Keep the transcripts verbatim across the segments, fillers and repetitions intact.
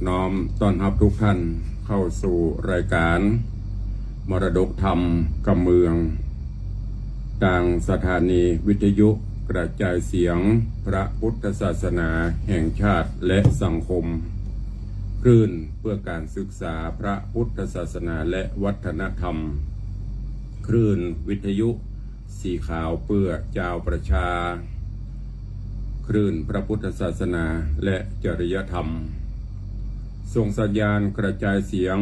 น้อมต้อนฮับทุกท่านเข้าสู่รายก๋านมรดกธรรมกำเมือง ตางสถานีวิทยุกระจายเสียงพระพุทธศาสนาแห่งชาติและสังคม คลื่นเพื่อการศึกษาพระพุทธศาสนาและวัฒนธรรม คลื่นวิทยุ สีขาวเปื้อจาวประชา คลื่นพระพุทธศาสนาและจริยธรรม ส่งสัญญาณกระจายเสียง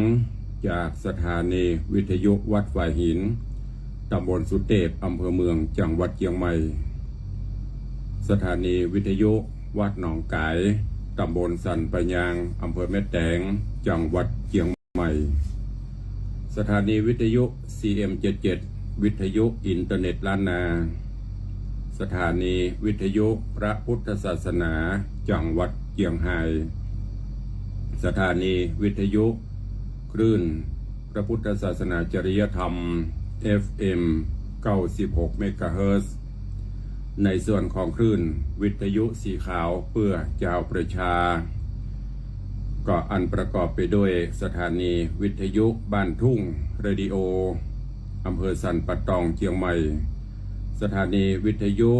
จากสถานีวิทยุวัดฝายหิน ตำบลสุเตพ อำเภอเมือง จังหวัดเจียงใหม่ สถานีวิทยุวัดหนองก๋าย ตำบลสันป่ายาง อำเภอแม่แตง จังหวัดเจียง ใหม่ สถานีวิทยุ ซีเอ็ม เจ็ดเจ็ด วิทยุอินเทอร์เน็ตล้านนา สถานีวิทยุพระพุทธศาสนาจังหวัดเจียงฮาย สถานีวิทยุคลื่นพระพุทธศาสนาจริยธรรม เอฟเอ็ม เก้าสิบหก เมกะเฮิรตซ์ ในส่วนของคลื่นวิทยุสีขาวเปื้อจาวประชา ก็อันประกอบไปด้วยสถานีวิทยุบ้านทุ่งเรดิโอ อำเภอสันป่าตอง เจียงใหม่ สถานีวิทยุ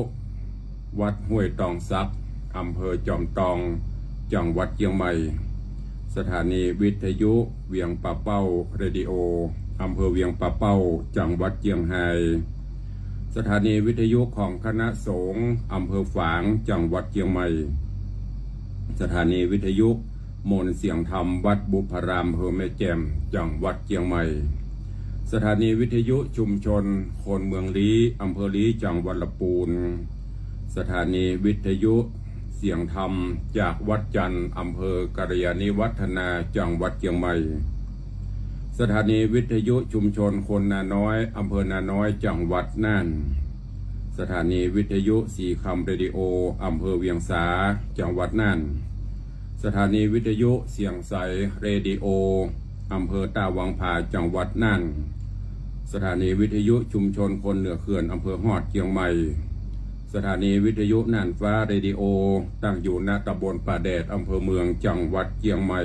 วัดห้วยตองสัก อำเภอจอมตอง จังหวัดเจียงใหม่ สถานีวิทยุเวียงป่าเป้าเรดิโอ อำเภอเวียงป่าเป้า จังหวัดเจียงฮาย สถานีวิทยุของคณะสงฆ์อำเภอฝาง จังหวัดเจียงใหม่ สถานีวิทยุมนต์เสียงธรรมวัดบุพพาราม อำเภอแม่แจ่ม จังหวัดเจียงใหม่ สถานีวิทยุชุมชนคนเมืองลี้ อำเภอลี้ จังหวัดลำปูน สถานีวิทยุเสียงธรรมจากวัดจันทร์ อำเภอกัลยาณิวัฒนา จังหวัดเจียงใหม่ สถานีวิทยุชุมชนคนนาน้อย อำเภอนาน้อย จังหวัดน่าน สถานีวิทยุสีคำเรดิโอ อำเภอเวียงสา จังหวัดน่าน สถานีวิทยุเสียงใสเรดิโอ อำเภอต้าวังผา จังหวัดน่าน สถานีวิทยุชุมชนคนเหนือเขื่อน อำเภอฮอด เจียงใหม่ สถานีวิทยุน่านฟ้าเรดิโอ ตั้งอยู่ ณ ตำบลป่าแดด อำเภอเมือง จังหวัดเจียงใหม่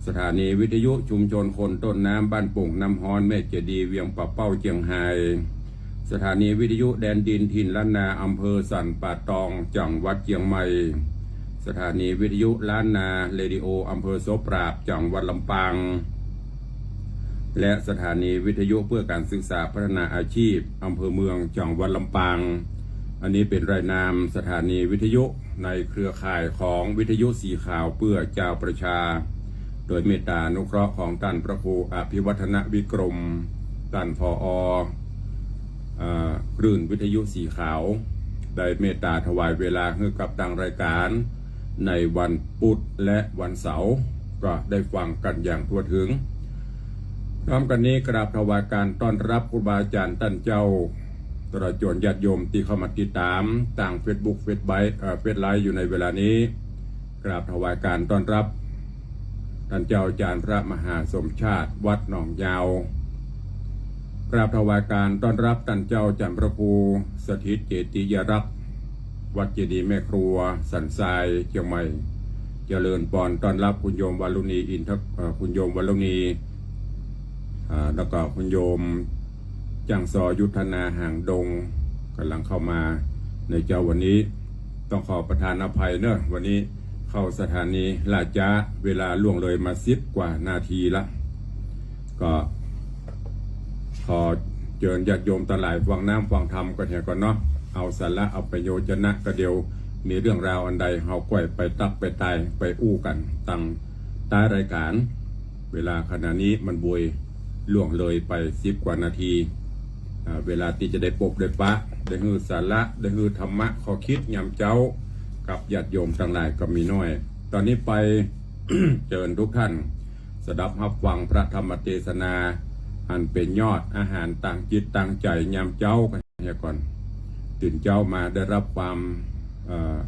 สถานีวิทยุชุมชนคนต้นน้ำ บ้านโป่งน้ำฮ้อน แม่เจดีย์ เวียงป่าเป้า เจียงฮาย สถานีวิทยุแดนดินถิ่นล้านนา อำเภอสันป่าตอง จังหวัดเจียงใหม่ สถานีวิทยุล้านนาเรดิโอ อำเภอโสปราบ จังหวัดลำปาง และสถานีวิทยุเพื่อการศึกษาพัฒนาอาชีพ อำเภอเมือง จังหวัดลำปาง อันนี้เป๋นรายนามสถานีวิทยุในเครือข่ายของวิทยุสีขาวเปื้อจาวประชา โดยเมตตาอนุเคราะห์ของต้านพระครูอภิวัฒนวิกรม ต้าน ผอ เอ่อ คลื่นวิทยุสีขาว ได้เมตตาถวายเวลาหื้อกับตางรายก๋าน ในวันพุธและวันเสาร์ ก็ได้ฟังกั๋นอย่างทั่วถึง พร้อมกั๋นนี้กราบถวายก๋านต้อนฮับครูบาอาจ๋ารย์ต้านเจ้า ตลอดจ๋นญาติโยมตี้เข้ามาติดต๋ามตางเฟซบุ๊ก เฟซไบ เอ่อ เฟซไลฟ์อยู่ในเวลานี้ กราบถวายก๋านต้อนฮับต้านเจ้าอาจ๋ารย์พระมหาสมชาติ วัดหนองยาว กราบถวายก๋านต้อนฮับต้านเจ้าอาจ๋ารย์พระครูสถิตเจติยรักษ์ วัดเจดีย์แม่ครัว สันทราย เจียงใหม่ เจริญปอนต้อนฮับคุณโยมวารุณีอินทะ เอ่อ คุณโยมวารุณี อ่า แล้วก็คุณโยมจังซอยุทธนาหางดง ก๋ำลังเข้ามาในเจ๊าวันนี้ ต้องขอประทานอภัยเนอะ วันนี้เข้าสถานีล่าจ๊า เวลาล่วงเลยมาสิบกว่านาทีละ ก็ขอเจิญญาติโยมตังหลายฟังน้ำฟังธรรมกั๋นเหียก่อนเนาะ เอาสาระเอาประโยชน์จะนะ ก็เดี๋ยวมีเรื่องราวอันใดเฮาก้อยไปตักไปตายไปอู้กั๋นตังต๊ายรายก๋าน เวลาขณะนี้มันบวยล่วงเลยไปสิบกว่านาที อ่า เวลาตี้จะได้ปบได้ปะ ได้หื้อสาระ ได้หื้อธรรมะข้อคิดยามเจ๊า กับญาติโยมตังหลายก็มีน้อย ต๋อนนี้ไป เจิญทุกท่าน สดับฮับฟังพระธรรมเตสนา อันเป๋นยอดอาหารตางจิตตางใจ๋ยามเจ๊ากั๋นเหียก่อน ตื่นเจ๊ามาได้ฮับความ เอ่อ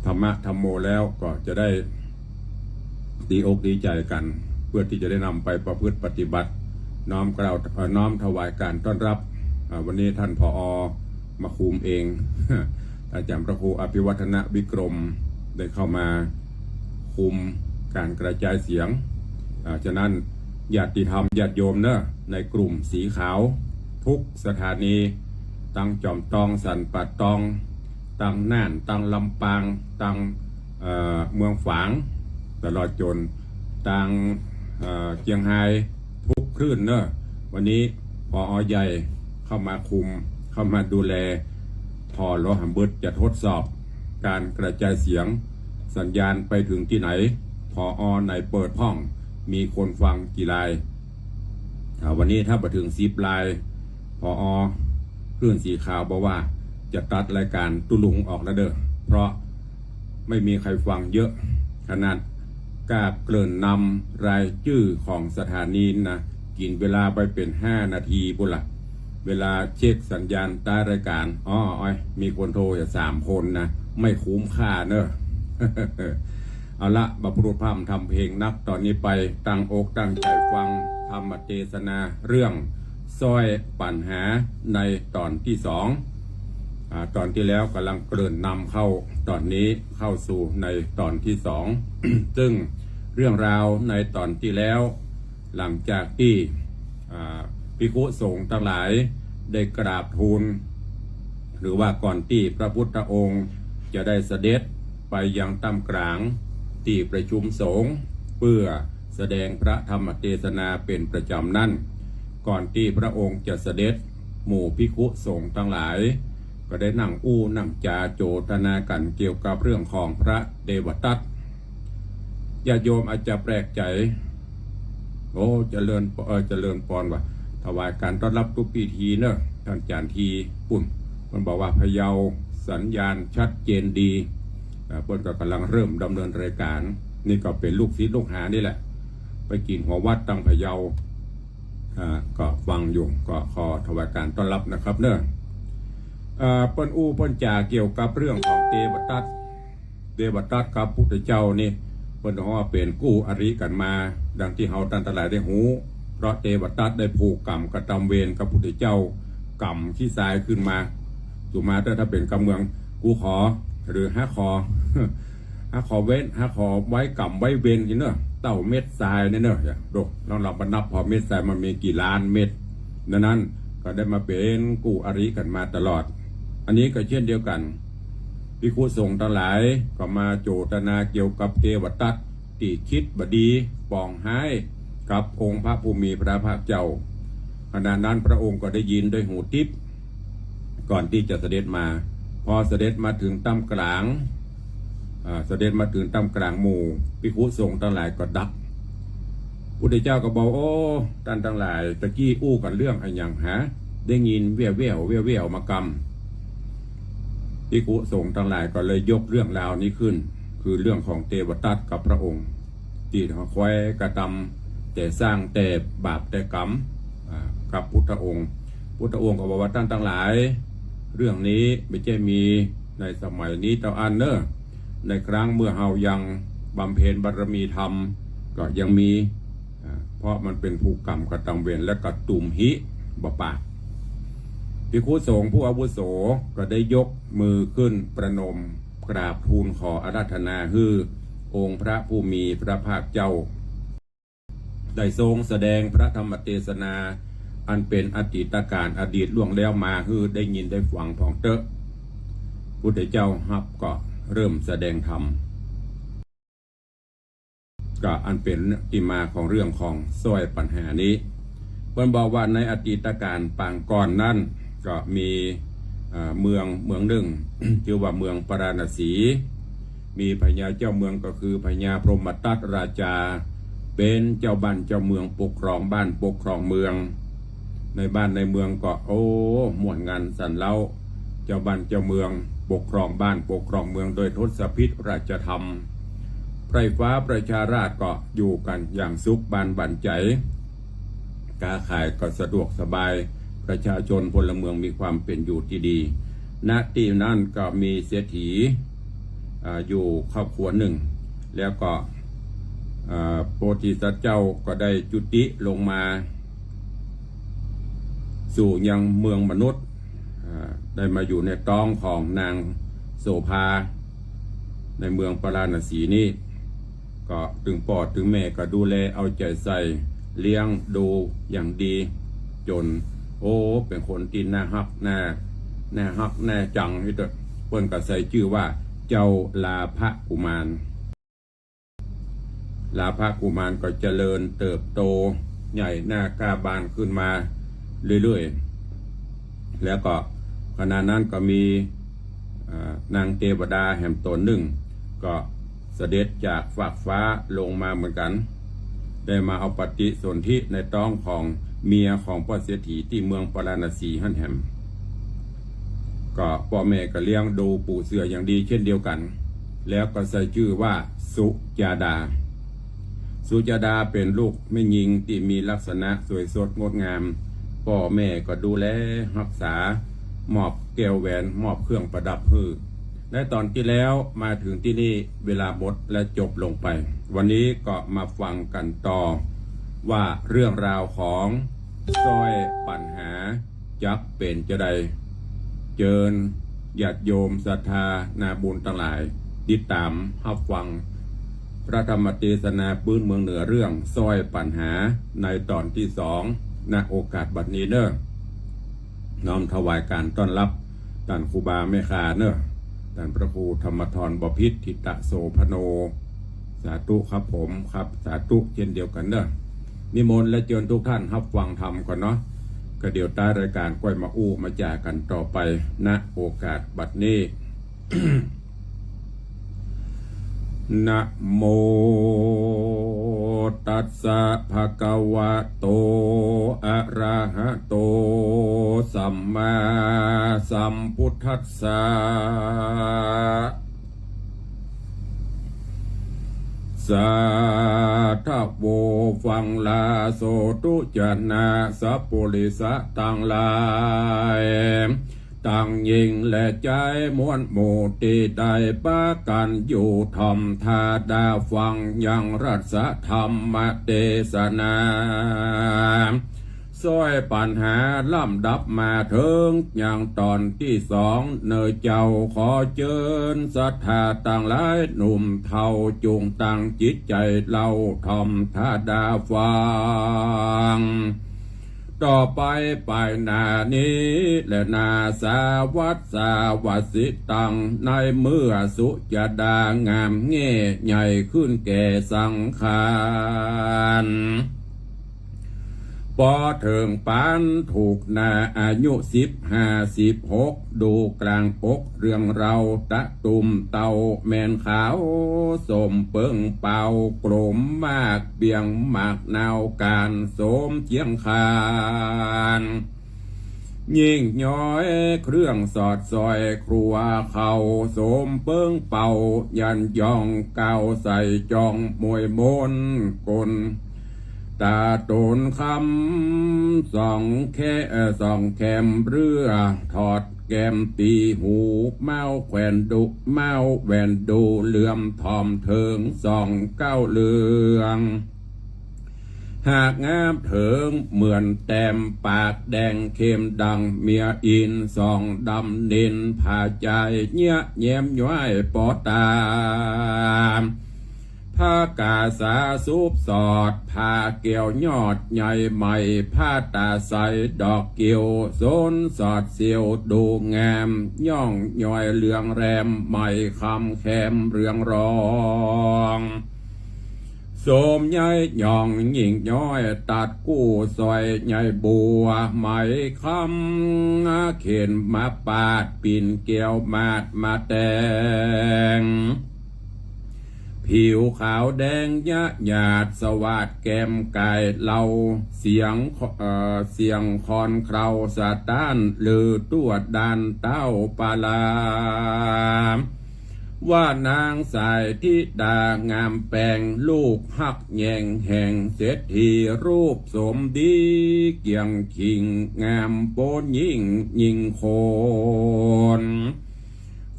ธรรมะธัมโมแล้วก็จะได้ดีอกดีใจ๋กั๋น เพื่อตี้จะได้นำไปประพฤติปฏิบัติ น้อมกล่าว เอ่อ น้อมถวายก๋านต้อนฮับ อ่า วันนี้ต้าน ผอ มาคุมเอง อาจ๋ารย์พระครูอภิวัฒนวิกรม ได้เข้ามา คุมก๋านกระจายเสียง อ่า ฉะนั้นญาติธรรมญาติโยมเนาะ ในกลุ่มสีขาวทุกสถานี ตังจอมตอง สันป่าตอง ตังน่าน ตังลำปาง ตัง เอ่อ เมืองฝาง ตลอดจ๋นตัง เอ่อ เจียงฮาย ทุกคลื่นเนาะ วันนี้ ผอ.ใหญ่เข้ามาคุม เข้ามาดูแล ผ่อหลวงหำบึด จะทดสอบก๋านกระจายเสียง สัญญาณไปถึงตี้ไหน ผอ.ไหนเปิดพ่อง มีคนฟังกี่ราย อ่า วันนี้ถ้าบ่เถิงสิบราย ผอ.คลื่นสีขาวบอกว่าจะตัดรายก๋านตุ๊ลุงออกแล้วเด้อ เพราะไม่มีใครฟังเยอะ ขนาดกาเกริ่นนำรายจื้อของสถานีนะ กิ๋นเวลาไปเป๋นห้านาทีปู้นละ เวลาเช็คสัญญาณต๊ายรายก๋าน อ้อ อ้อย มีคนโทรอยู่สามคนนะ ไม่คุ้มค่าเนาะ เอาละ บ่พูดพร่ำทำเพลงนัก ต๋อนนี้ไปตั้งอกตั้งใจ๋ฟังธรรมเตสนาเรื่องซ้อยปั๋ญหาในต๋อนตี้สอง อ่า ต๋อนตี้แล้วก่ำลังเกริ่นนำเข้า ต๋อนนี้เข้าสู่ในต๋อนตี้สอง ซึ่งเรื่องราวในต๋อนตี้แล้ว หลังจากตี้ อ่า ภิกขุสงฆ์ตังหลายได้กราบทูล หรือว่าก่อนตี้พระพุทธองค์จะได้เสด็จไปยังถ้ำกลางตี้ประชุมสงฆ์ เพื่อแสดงพระธรรมเตสนาเป๋นประจ๋ำนั้น ก่อนตี้พระองค์จะเสด็จ หมู่ภิกขุสงฆ์ตังหลาย ก็ได้นั่งอู้นั่งจ๋าโจทนากั๋นเกี่ยวกับเรื่องของพระเตวทัต ญาติโยมอาจจะแปลกใจ๋ โอ้ เจริญ เอ่อ เจริญปอนว่ะ ถวายก๋านต้อนรับทุกพิธีเนาะ ต้านอาจ๋ารย์ทีปู้น เปิ้นบอกว่าพะเยาสัญญาณชัดเจนดี อ่า เปิ้นก็ก่ำลังเริ่มดำเนินรายก๋าน นี่ก็เป๋นลูกศิษย์ลูกหานี่แหละ ไปกิ๋นหัววัดตังพะเยา อ่า ก็ฟังอยู่ ก็ขอถวายก๋านต้อนรับนะครับเนาะ อ่า เปิ้นอู้เปิ้นจ๋าเกี่ยวกับเรื่องของเตวทัต เตวทัตกับพุทธเจ้านี่ เปิ้นฮ้องว่าเป๋นกู้อริกั๋นมา ดังตี้เฮาต้านตังหลายได้ฮู้ เพราะเตวทัตได้ผูกกรรมกระตำเวรกับพุทธเจ้า ก๋ำขี้ทรายขึ้นมา สุมาเตอร์ ถ้าเป๋นกำเมือง กูขอ หรือหาขอ หาขอเว้น หาขอไว้กรรมไว้เวรนี่เนาะ เต้าเม็ดทรายนี่เนาะ โด ลอง ลองมานับผ่อเม็ดทรายมันมีกี่ล้านเม็ด นั้นๆ ก็ได้มาเป๋นกู้อริกั๋นมาตลอด อันนี้ก็เช่นเดียวกั๋น ภิกขุสงฆ์ตังหลายก็มาโจทนาเกี่ยวกับเตวทัตตี้กึ๊ดบ่ดี ปองฮ้ายกับองค์พระผู้มีพระภาคเจ้า ขณะนั้นพระองค์ก็ได้ยินด้วยหูทิพย์ ก่อนตี้จะเสด็จมา พอเสด็จมาเถิงถ้ำกลาง อ่า เสด็จมาเถิงถ้ำกลางหมู่ภิกขุสงฆ์ตังหลายก็ดับ พุทธเจ้าก็บอก โอ้ ต้านตังหลาย ตะกี้อู้กั๋นเรื่องอะหยังหา ได้ยินแว่วๆ แว่วๆ มากำ ภิกขุสงฆ์ตังหลายก็เลยยกเรื่องราวนี้ขึ้น คือเรื่องของเตวทัตกับพระองค์ ตี้คอยกระตำแต่ สร้างแต่บาปแต่กรรม อ่า กับพุทธองค์ พุทธองค์ก็บอกว่า ต้านตังหลาย เรื่องนี้บ่ใจ้มีในสมัยนี้เต้าอั้นเนาะ ในครั้งเมื่อเฮายังบำเพ็ญบารมีธรรมก็ยังมี อ่า เพราะมันเป๋นผูกกรรมกระตำเวรและกระตุมหิบ่ปาก ภิกขุสงฆ์ผู้อาวุโสก็ได้ยกมือขึ้นประนมกราบทูลขออาราธนาหื้อองค์พระผู้มีพระภาคเจ้า ได้ทรงแสดงพระธรรมเตสนา อันเป๋นอดีตก๋าลอดีตล่วงแล้วมาหื้อได้ยินได้ฟังพ่องเต๊อะ พุทธเจ้าฮับก็เริ่มแสดงธรรม ก็อันเป๋นตี้มาของเรื่องของซ้อยปั๋ญหานี้ เปิ้นบอกว่าในอดีตก๋าลปางก่อนนั้น ก็มี เอ่อ เมือง เมืองนึ่ง จื้อว่าเมืองปาราณสี มีพญาเจ้าเมืองก็คือพญาพรหมทัตราชา เป๋นเจ้าบ้านเจ้าเมืองปกครองบ้านปกครองเมือง ในบ้านในเมืองก็ โอ้ ม่วนงันสันเล้า เจ้าบ้านเจ้าเมืองปกครองบ้านปกครองเมืองโดยทศพิธราชธรรม ไพร่ฟ้าประชาราษฎร์ก็อยู่กั๋นอย่างสุขบานบั่นใจ๋ ก๊าขายก็สะดวกสบาย ประชาชนพลเมืองมีความเป๋นอยู่ตี้ดี ณ ตี้นั้นก็มีเศรษฐี อ่า อยู่ครอบครัวนึ่ง แล้วก็ อ่า โพธิสัตว์เจ้าก็ได้จุติลงมา สู่ยังเมืองมนุษย์ อ่า ได้มาอยู่ในต๊องของนางโสภา ในเมืองปาราณสีนี้ ก็ตึงป้อตึงแม่ก็ดูแลเอาใจ๋ใส่ เลี้ยงดูอย่างดี จ๋น โอ้ เป๋นคนตี้น่าฮัก น่า น่าฮัก น่าจัง เปิ้นก็ใส่จื้อว่าเจ้าลาภกุมาร ลาภกุมารก็เจริญเติบโตใหญ่หน้าก้าบานขึ้นมาเรื่อยๆ แล้วก็ขณะนั้นก็มี เอ่อ นางเตวดาแหมต๋นนึ่ง ก็เสด็จจากฟากฟ้าลงมาเหมือนกั๋น ได้มาเอาปฏิสนธิในต๊องของเมียของป้อเศรษฐีตี้เมืองปาราณสีหั้นแหม ก็ป้อแม่ก็เลี้ยงดูปู๋เสืออย่างดีเช่นเดียวกั๋น แล้วก็ใส่จื้อว่าสุจาดา สุจาดาเป๋นลูกแม่ญิงตี้มีลักษณะสวยสดงดงาม ป้อแม่ก็ดูแลฮักษา มอบแก้วแหวน มอบเครื่องประดับหื้อ ในต๋อนตี้แล้วมาเถิงตี้นี่ เวลาหมดและจบลงไป วันนี้ก็มาฟังกั๋นต่อ ว่าเรื่องราวของสร้อยปัญหาจักเป๋นจาใด เจิญญาติโยมศรัทธานาบุญตังหลาย ติดต๋ามฮับฟังพระธรรมเตสนาปื๊นเมืองเหนือเรื่องสร้อยปัญหาในต๋อนตี้สอง ณ โอกาสบัดนี้เน่อ น้อมถวายก๋านต้อนฮับ ต้านครูบาแม่ข้าเน่อ ต้านพระครูธรรมธร บพิตร ธิตโสภโณ สาธุครับผม ครับ สาธุเช่นเดียวกั๋นเน่อ นิมนต์และเจิญทุกท่านฮับฟังธรรมก่อนเนาะ ก็เดี๋ยวต้านรายก๋านก้อยมาอู้มาจ๋ากั๋นต่อไป ณ โอกาสบัดนี้ นะโมตัสสะ ภะคะวะโต อะระหะโต สัมมาสัมพุทธัสสะ สาธะโว ฟังลาโสตุจะนา สัปปุริสะตังหลาย ตังญิงและจายมวลหมู่ตี้ได้ปากั๋นอยู่ถ่อมถ้าดาฟังยังรัสธรรมเตสนา สร้อยปัญหาลำดับมาเถิงยังต๋อนตี้สอง เน่อเจ้า ขอเจิญศรัทธาตังหลายหนุ่มเฒ่าจุ่งตั้งจิตใจ๋เล่าถ่อมถ้าดาฟัง ต่อไปไปหน้านี้แลนา สาวัสสาวัสสิตัง ในเมื่อสุจาดางามแง่ใหญ่ขึ้นแก่สังขาร ปอเถิงปานถูกนา อายุสิบห้าสิบหก ดูกลางอกเรืองเร้า ตะตุ่มเต้าแม่นขาว สมเปิงเป่า โกลมมากเปียงหมากนาว ก๋านโสมเจียงคาน ยิ่งย้อยเครื่องสอดสอย ครัวเข้าโสมเปิงเป่า ยันยองก้าวใส่จองมวยมน กลต๋าต๋นคำ สองแค เอ่อ สองแคมเรือ ถอดแก้มตีหู เม้าแขวนดุ เม้าแหวนดู เหลื่อมถ่อมเถิง สองเก๊าเหลือง หากงามเถิงเหมือนแต้ม ปากแดงเข้มดังเมียอินทร์ สองดำนิลผาจาย เยียะแย้มย้อยปอต๋า ผ้ากาสาสูบสอด ผ้าแก้วยอดใหญ่ใหม่ ผ้าต๋าใสดอกเกียว สนสอดเสียวดูงาม ย่องย้อยเหลืองแรม ใหม่คำแคมเรืองรอง โสมใหญ่ย่องยิ่งย้อย ตัดกู้สร้อยใหญ่บัว ไหมคำเข็นมาปาด ปิ่นแก้วมาดมาแต่ง ผิวขาวแดงยะหยาด สวาดแก้มก๋ายเหล่า เสียง เอ่อ เสียงคอนเคราสะต้าน ลือตั้วด้านเต้าปาลา ว่านางสายธิดางามแป๋ง ลูกฮักแยงแห่งเศรษฐี รูปโสมดีเกี่ยงขิง งามโป๊นยิ่งยิ่งคน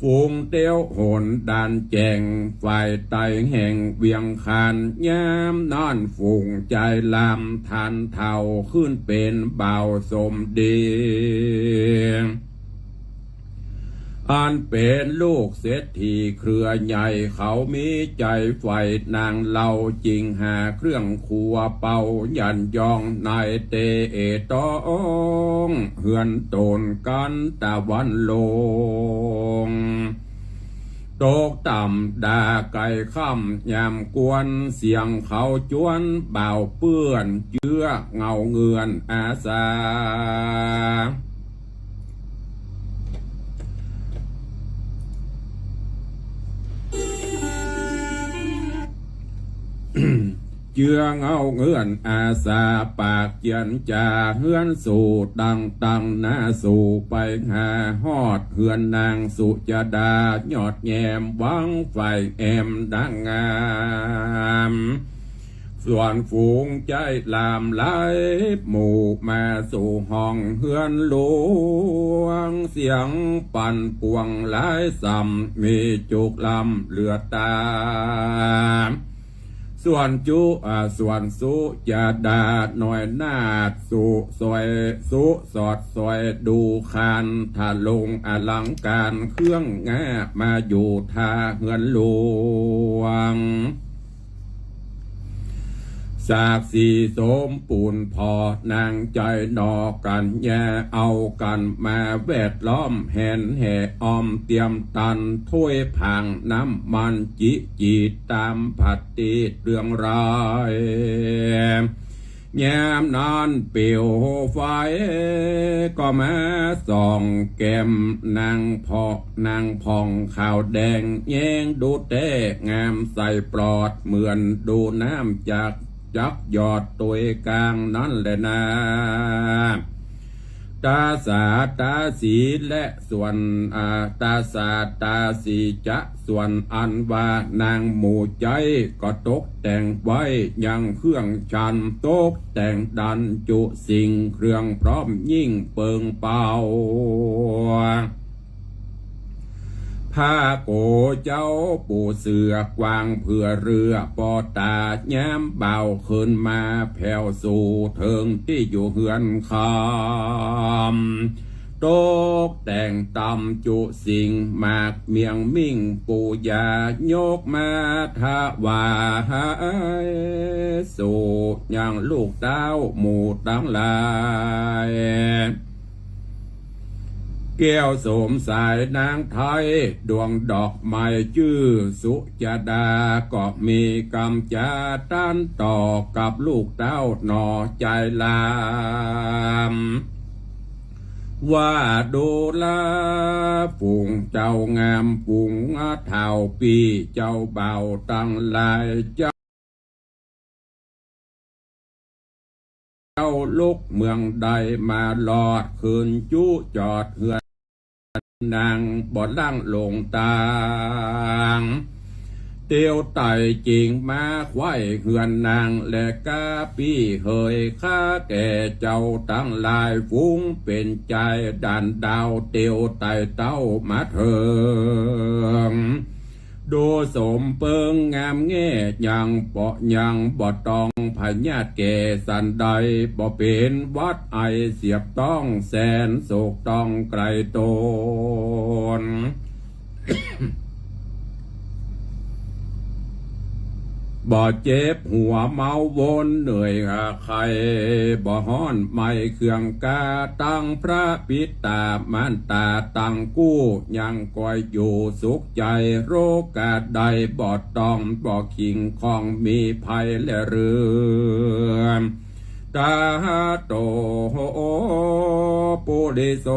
ฝูงเตี้ยวหนด่านแจ้ง ฝ่ายใต้แห่งเวียงคาน ยามนั้นฝูงจายลาม ทานเฒ่าขึ้นเป๋นบ่าวโสมดี อันเป๋นลูกเศรษฐีเครือใหญ่ เขามีใจ๋ใฝ่นางเลา จึงหาเครื่องครัวเป่ายันยอง ในเตเอตองเฮือนต๋นกั๋นตะวันลง ตกต่ำดาใก้ค่ำยามกวน เสียงเขาจวนบ่าวเปื้อน เจื้อเงาเงือนอาสา เจื้อเงาเงือนอาสา ปากเจียนจ๋าเฮือนสู่ ตั้งตั้งหน้าสู่ ไปหาฮอดเฮือนนางสุจดา ยอดแย้มหวังใฝ่แอมนางงาม ส่วนฝูงใจ๊ลามหลายหมู่ มาสู่ห้องเฮือนหลวง เสียงปั่นป่วงหลายส่ำ มีจุกลำเหลือต๋า ส่วนจุ อ่า ส่วนสุจดาน้อยนาฏ สุสอย สุสอดสอยดูคาน ทะลงอลังก๋านเครื่องงา มาอยู่ท่าเฮือนหลวง สากสีโสมปูนผ่อ นางใจ๋หน่อกัญญา เอากั๋นมาแวดล้อม แหนแห่ออมเตรียมตัน ถ้วยผางน้ำมัน จิจีตามผัดตีเรืองราย ยามนั้นเปียวไฟก็มาส่องแก้มนางผ่อง นางผ่องขาวแดง แย้งดูแต๊งามใสปลอด เหมือนดูน้ำจาก จักหยอดตวยกลางนั้นแหละนา ตาสาตาสีและส่วน อ่า ตาสาตาสีจะ ส่วนอันว่านางหมู่ใจ๊ ก็ตกแต่งไว้ยังเครื่องฉัน ตกแต่งดันจุสิ่งเครื่องพร้อมยิ่งเปิงเป่า ผ้าโก๋เจ้าปูเสื่อกวางเผื่อเรือ ปอต๋าย้ำบ่าวขึ้นมาแผ่วสู่เถิงตี้อยู่เฮือนคำ ตกแต่งตำจุสิ่งหมากเมี่ยงมิ่งปูยายกมาถวายสู่ยังลูกเต้าหมู่ตังหลาย แก้วโสมสายนางไท้ ดวงดอกไม้จื้อสุจดา ก็มีกำจาตันต่อกับลูกเต้าหน่อใจ๋ลาม ว่าดูแลฝูงเจ้างามฝูงเฒ่าปี้เจ้าบ่าวตังหลาย เจ้า เจ้าลุกเมืองใดมาลอด คืนจุจอดเฮือนนางบ่ล่างหลงตาง เตียวไต่จิ่งมาไขว้เฮือนนาง และก้าปี้เหยข้าแก่เจ้าตังหลาย ฝูงเป๋นใจ๋ด่านดาว เตียวไต่เต้ามาเถิง ดูโสมเปิงงามแง่ ยังบ่ ยังบ่ต้องพยาธิแก่สันใด บ่เป๋นหวัดไอเสียบต้องแสน โศกต้องไกลตน บ่เจ็บหัวเมาวนเหนื่อยไข้ บ่ฮ้อนไหม้เครื่องกา ตังพระปิตามารดาตังกู้ ยังคอยอยู่สุขใจ๋ โรคาใดบ่ต้องบ่คิงคอง มีภัยและเรือ ตาโต ปุริโส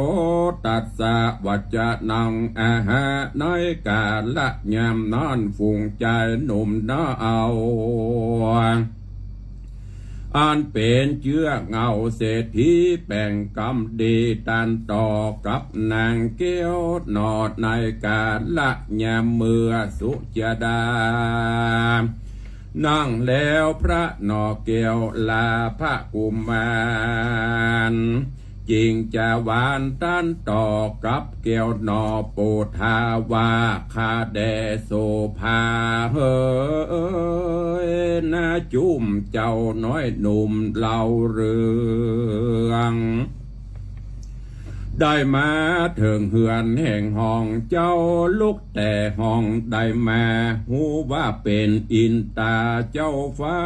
ตัสสะ วัจจะนัง อาหา ในกาละยามนั้น ฝูงใจ๋หนุ่มน้อเอา อันเป๋นเจื้อเงาเศรษฐี แป๋งกำดีตันต่อกับนางแก้วหน่อ ในกาละยามเมื่อสุจดา นั่งแล้วพระหน่อแก้วลาพระกุมาร จิ่งจะหวานตันต่อกับแก้วหน่อ โปธาว่า ข้าแด่โสภาเหย นาจุ้มเจ้าน้อยหนุ่มเล่าเรื่อง ได้มาเถิงเฮือนแห่งห้องเจ้า ลุกแต่ห้องได้มา ฮู้ว่าเป๋นอินตาเจ้าฟ้า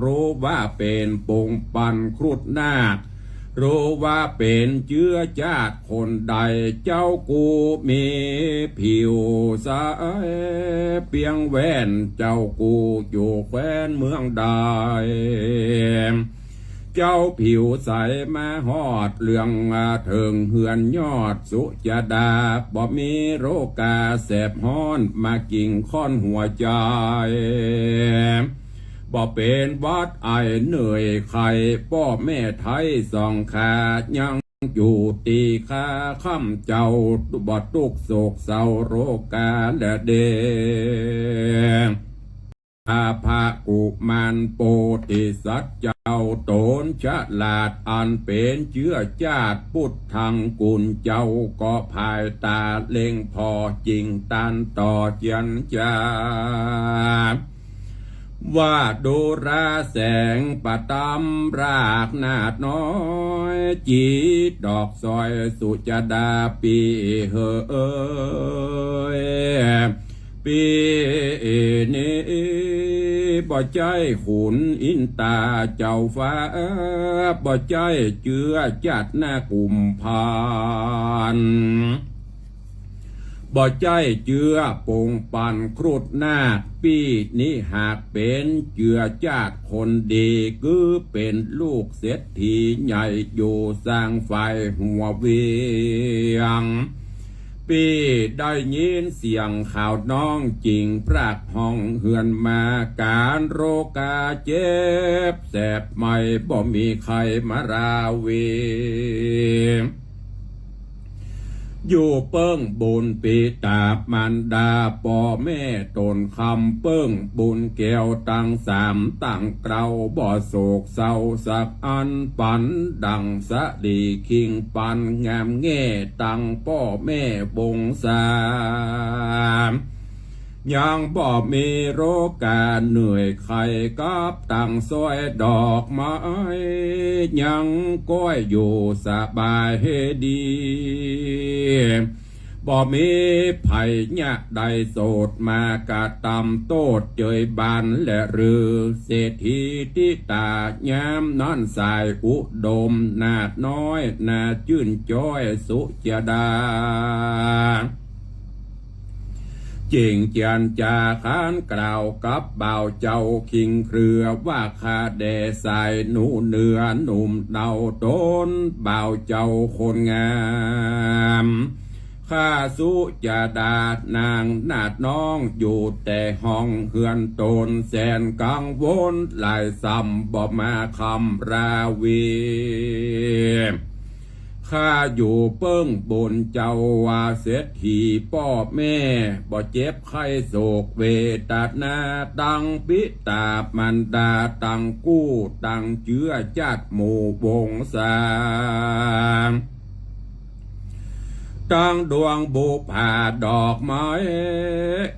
ฮู้ว่าเป๋นปงปันครุฑนาค ฮู้ว่าเป๋นเจื้อจาติคนใด เจ้ากูมีผิวใสเปียงแว่น เจ้ากูอยู่แคว้นเมืองใด เจ้าผิวใสมาฮอดเลืองเถิงเฮือนยอดสุจดา บ่มีโรคาแสบฮ้อนมากิ่งข้อนหัวใจ๋ บ่เป๋นหวัดไอเหนื่อยไข้ ป้อแม่ไท้สองข้ายังอยู่ตี้ข้า ค้ำเจ้าบ่ตุ๊กข์โศกเศร้าโรคาและเด อาภะกุมารโปธิสัตว์เจ้าต๋นฉลาด อันเป๋นเจื้อจาติปุทธังกุล เจ้าก็ผายต๋าเล็งผ่อ จิ่งตันต่อเจียรจา ว่าดูราแสงประตำรากนาดน้อย จีดอกซอยสุจดาปี้เหย ปี้นี้บ่ใจ้ขุนอินตาเจ้าฟ้า บ่ใจ้เจื้อจาตินาคกุมภาร บ่ใจ้เจื้อปงปันครุฑนาค ปี้นี้หากเป๋นเจื้อจาติคนดี คือเป๋นลูกเศรษฐีใหญ่อยู่สร้างฝ่ายหัวเวียง ปี้ได้ยินเสียงข่าวน้องจิ่งพรากห้องเฮือนมา ก๋านโรคาเจ็บแสบไหม้ บ่มีใค่มาราวี อยู่เปิ้งบุญปิตามารดาป้อแม่ต๋นคำ เปิ้งบุญแก้วตังสามตังเกล้า บ่โศกเศร้าสักอัน ปั๋นดั่งสะหลีคิงปันงามแง่ ตังป้อแม่วงศา ยังบ่มีโรคาเหนื่อยไข้กับตังซอยดอกไม้ ยังก้อยอยู่สบายดี บ่มีภัยยะใดโสดมากระตำโต้ษเจยบานแลหรือ เศรษฐีธิดายามนั้นสายอุดม นาดน้อยน่าจื้นจ้อยสุจดา จิ่งเจียรจาขานกล่าวกับบ่าวเจ้าคิงเครือ ว่าข้าแด่สายหนูเหนือหนุ่มเนาต๋นบ่าวเจ้าคนงาม ข้าสุจดานางนาดน้องอยู่แต่ห้องเฮือนต๋น แสนกังวลหลายส่ำบ่มาคำราวี ข้าอยู่เปิ้งบุญเจ้าว่าเศรษฐีป้อแม่ บ่เจ็บไข้โศกเวทนา ตังปิตามารดา ตังกู้ตังเจื้อจาติหมู่วงศา ตังดวงบุปผาดอกไม้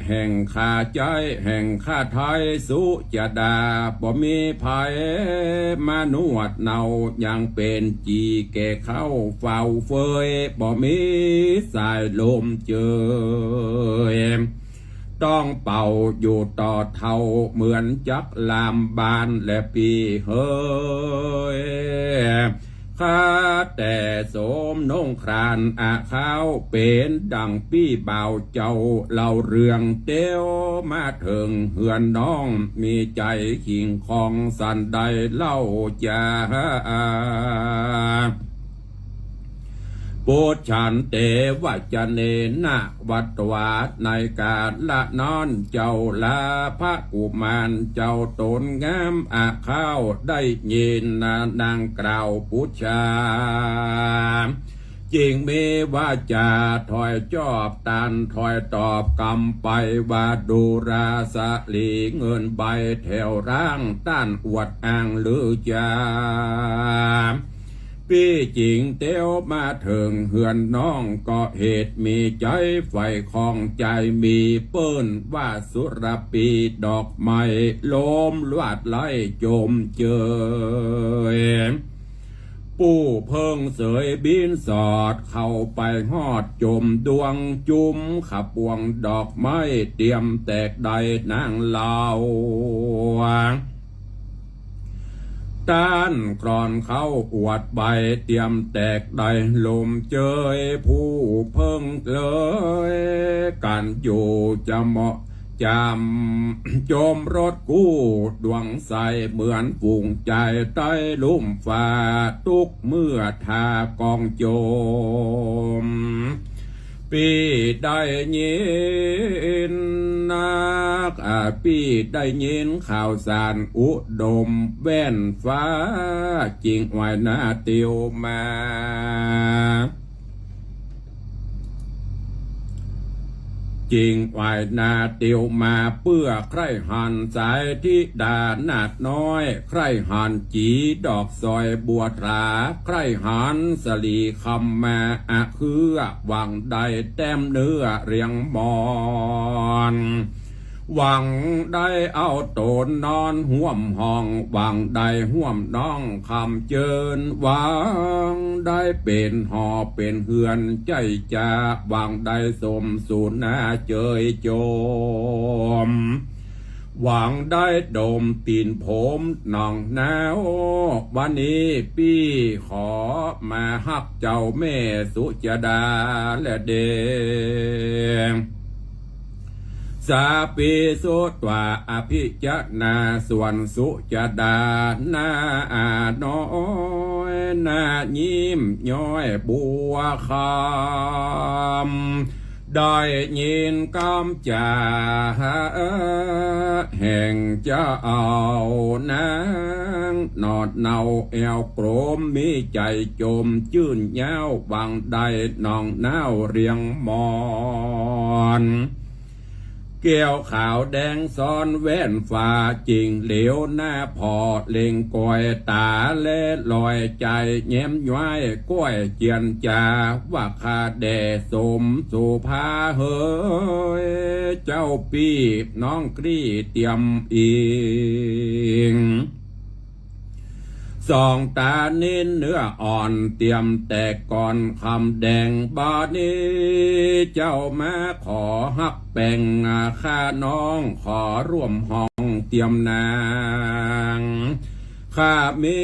แห่งข้าใจ๊แห่งข้าไท้สุจดา บ่มีภัยมานวดเนา ยังเป๋นจีแก่เข้าเฝ้าเฟย บ่มีสายลมเจย ต้องเป่าอยู่ต่อเท่าเหมือนจักลามบานแลปี้เหย ข้าแต่โสมนงครานอาข้าว เป๋นดั่งปี้บ่าวเจ้าเล่าเรื่องเตียวมาเถิงเฮือนน้อง มีใจ๋ขิงคองสันใดเล่าจา ปุจฉันเตวะจเนนะ วัตวา ในกาละนั้นเจ้าลาภะกุมารเจ้าต๋นงามอาข้าว ได้ยินนางกล่าวปุจฉา จิ่งมีวาจาถอยจอบตันถอยตอบกำไปว่า ดูราสะหลีเงินใบแถวร่างต้านอวดอ้างหรือจา ปี้จิ่งเตียวมาเถิงเฮือนน้อง ก็เหตุมีใจ๋ใฝ่ข้องใจ๋มีเปิ้นว่าสุรปีดอกไม้ ลมลวาดไล่จมเจย ผู้เพิ่งเสยบิณฑบาตเข้าไปฮอดจมดวงจุม ขบวงดอกไม้เตรียมแตกได้นางเล่า ต้านกลอนเข้าอวดใบเตรียมแตกได้ลมเจย ผู้เพิ่งเสยกั๋นอยู่จะเหมาะ จำจมรถกู้ดวงใส เหมือนฝูงจายใต้ลุ่มฟ้าตุ๊กเมื่อทากองโจม ปี้ได้ยินนัก อ่า ปี้ได้ยินข่าวสารอุดมแว่นฟ้า จิ่งไหว้หน้าเตียวมา จิ่งไหว้หน้าเตียวมา เปื้อใคร่หันสายธิดานาฏน้อย ใคร่หันจี๋ดอกสอยบัวตรา ใคร่หันสะหลีคำมาอะเครือ หวังได้แต้มเนื้อเรียงหมอน หวังได้เอาต๋นนอนฮ่วมห้อง หวังได้ฮ่วมน้องคำเจิญ หวังได้เป๋นหอเป๋นเฮือนใจ้จ๋า หวังได้สมสู่หน้าเจยโจม หวังได้ดมตี๋นผมน้องนาว วันนี้ปี้ขอมาฮักเจ้าแม่สุจดาแลเด้ สาปีสุตวาอภิจนา ส่วนสุจดาหน้าน้อย หน้ายิ้มย้อยบัวคำ ได้ยินกำจ๋าแห่งเจ้านาง หนอดเนาแอวโกรม มีใจ๋จมจื้นเย้า หวังได้น้องนาวเรียงหมอน แก้วขาวแดงซ้อนแว่นฟ้า จิ่งเหลียวหน้าผ่อเล็งกอยต๋า และลอยใจ๋แย้มย้ายก้อยเจียรจา ว่าข้าแด่สมโสภาเหย เจ้าปี้น้องกรีเตียมอิง สองต๋านินเนื้ออ่อนเตียมแตกก่อนคำแดง บ่านี้เจ้ามาขอฮักแป๋งข้าน้อง ขอร่วมห้องเตียมนาง ข้ามี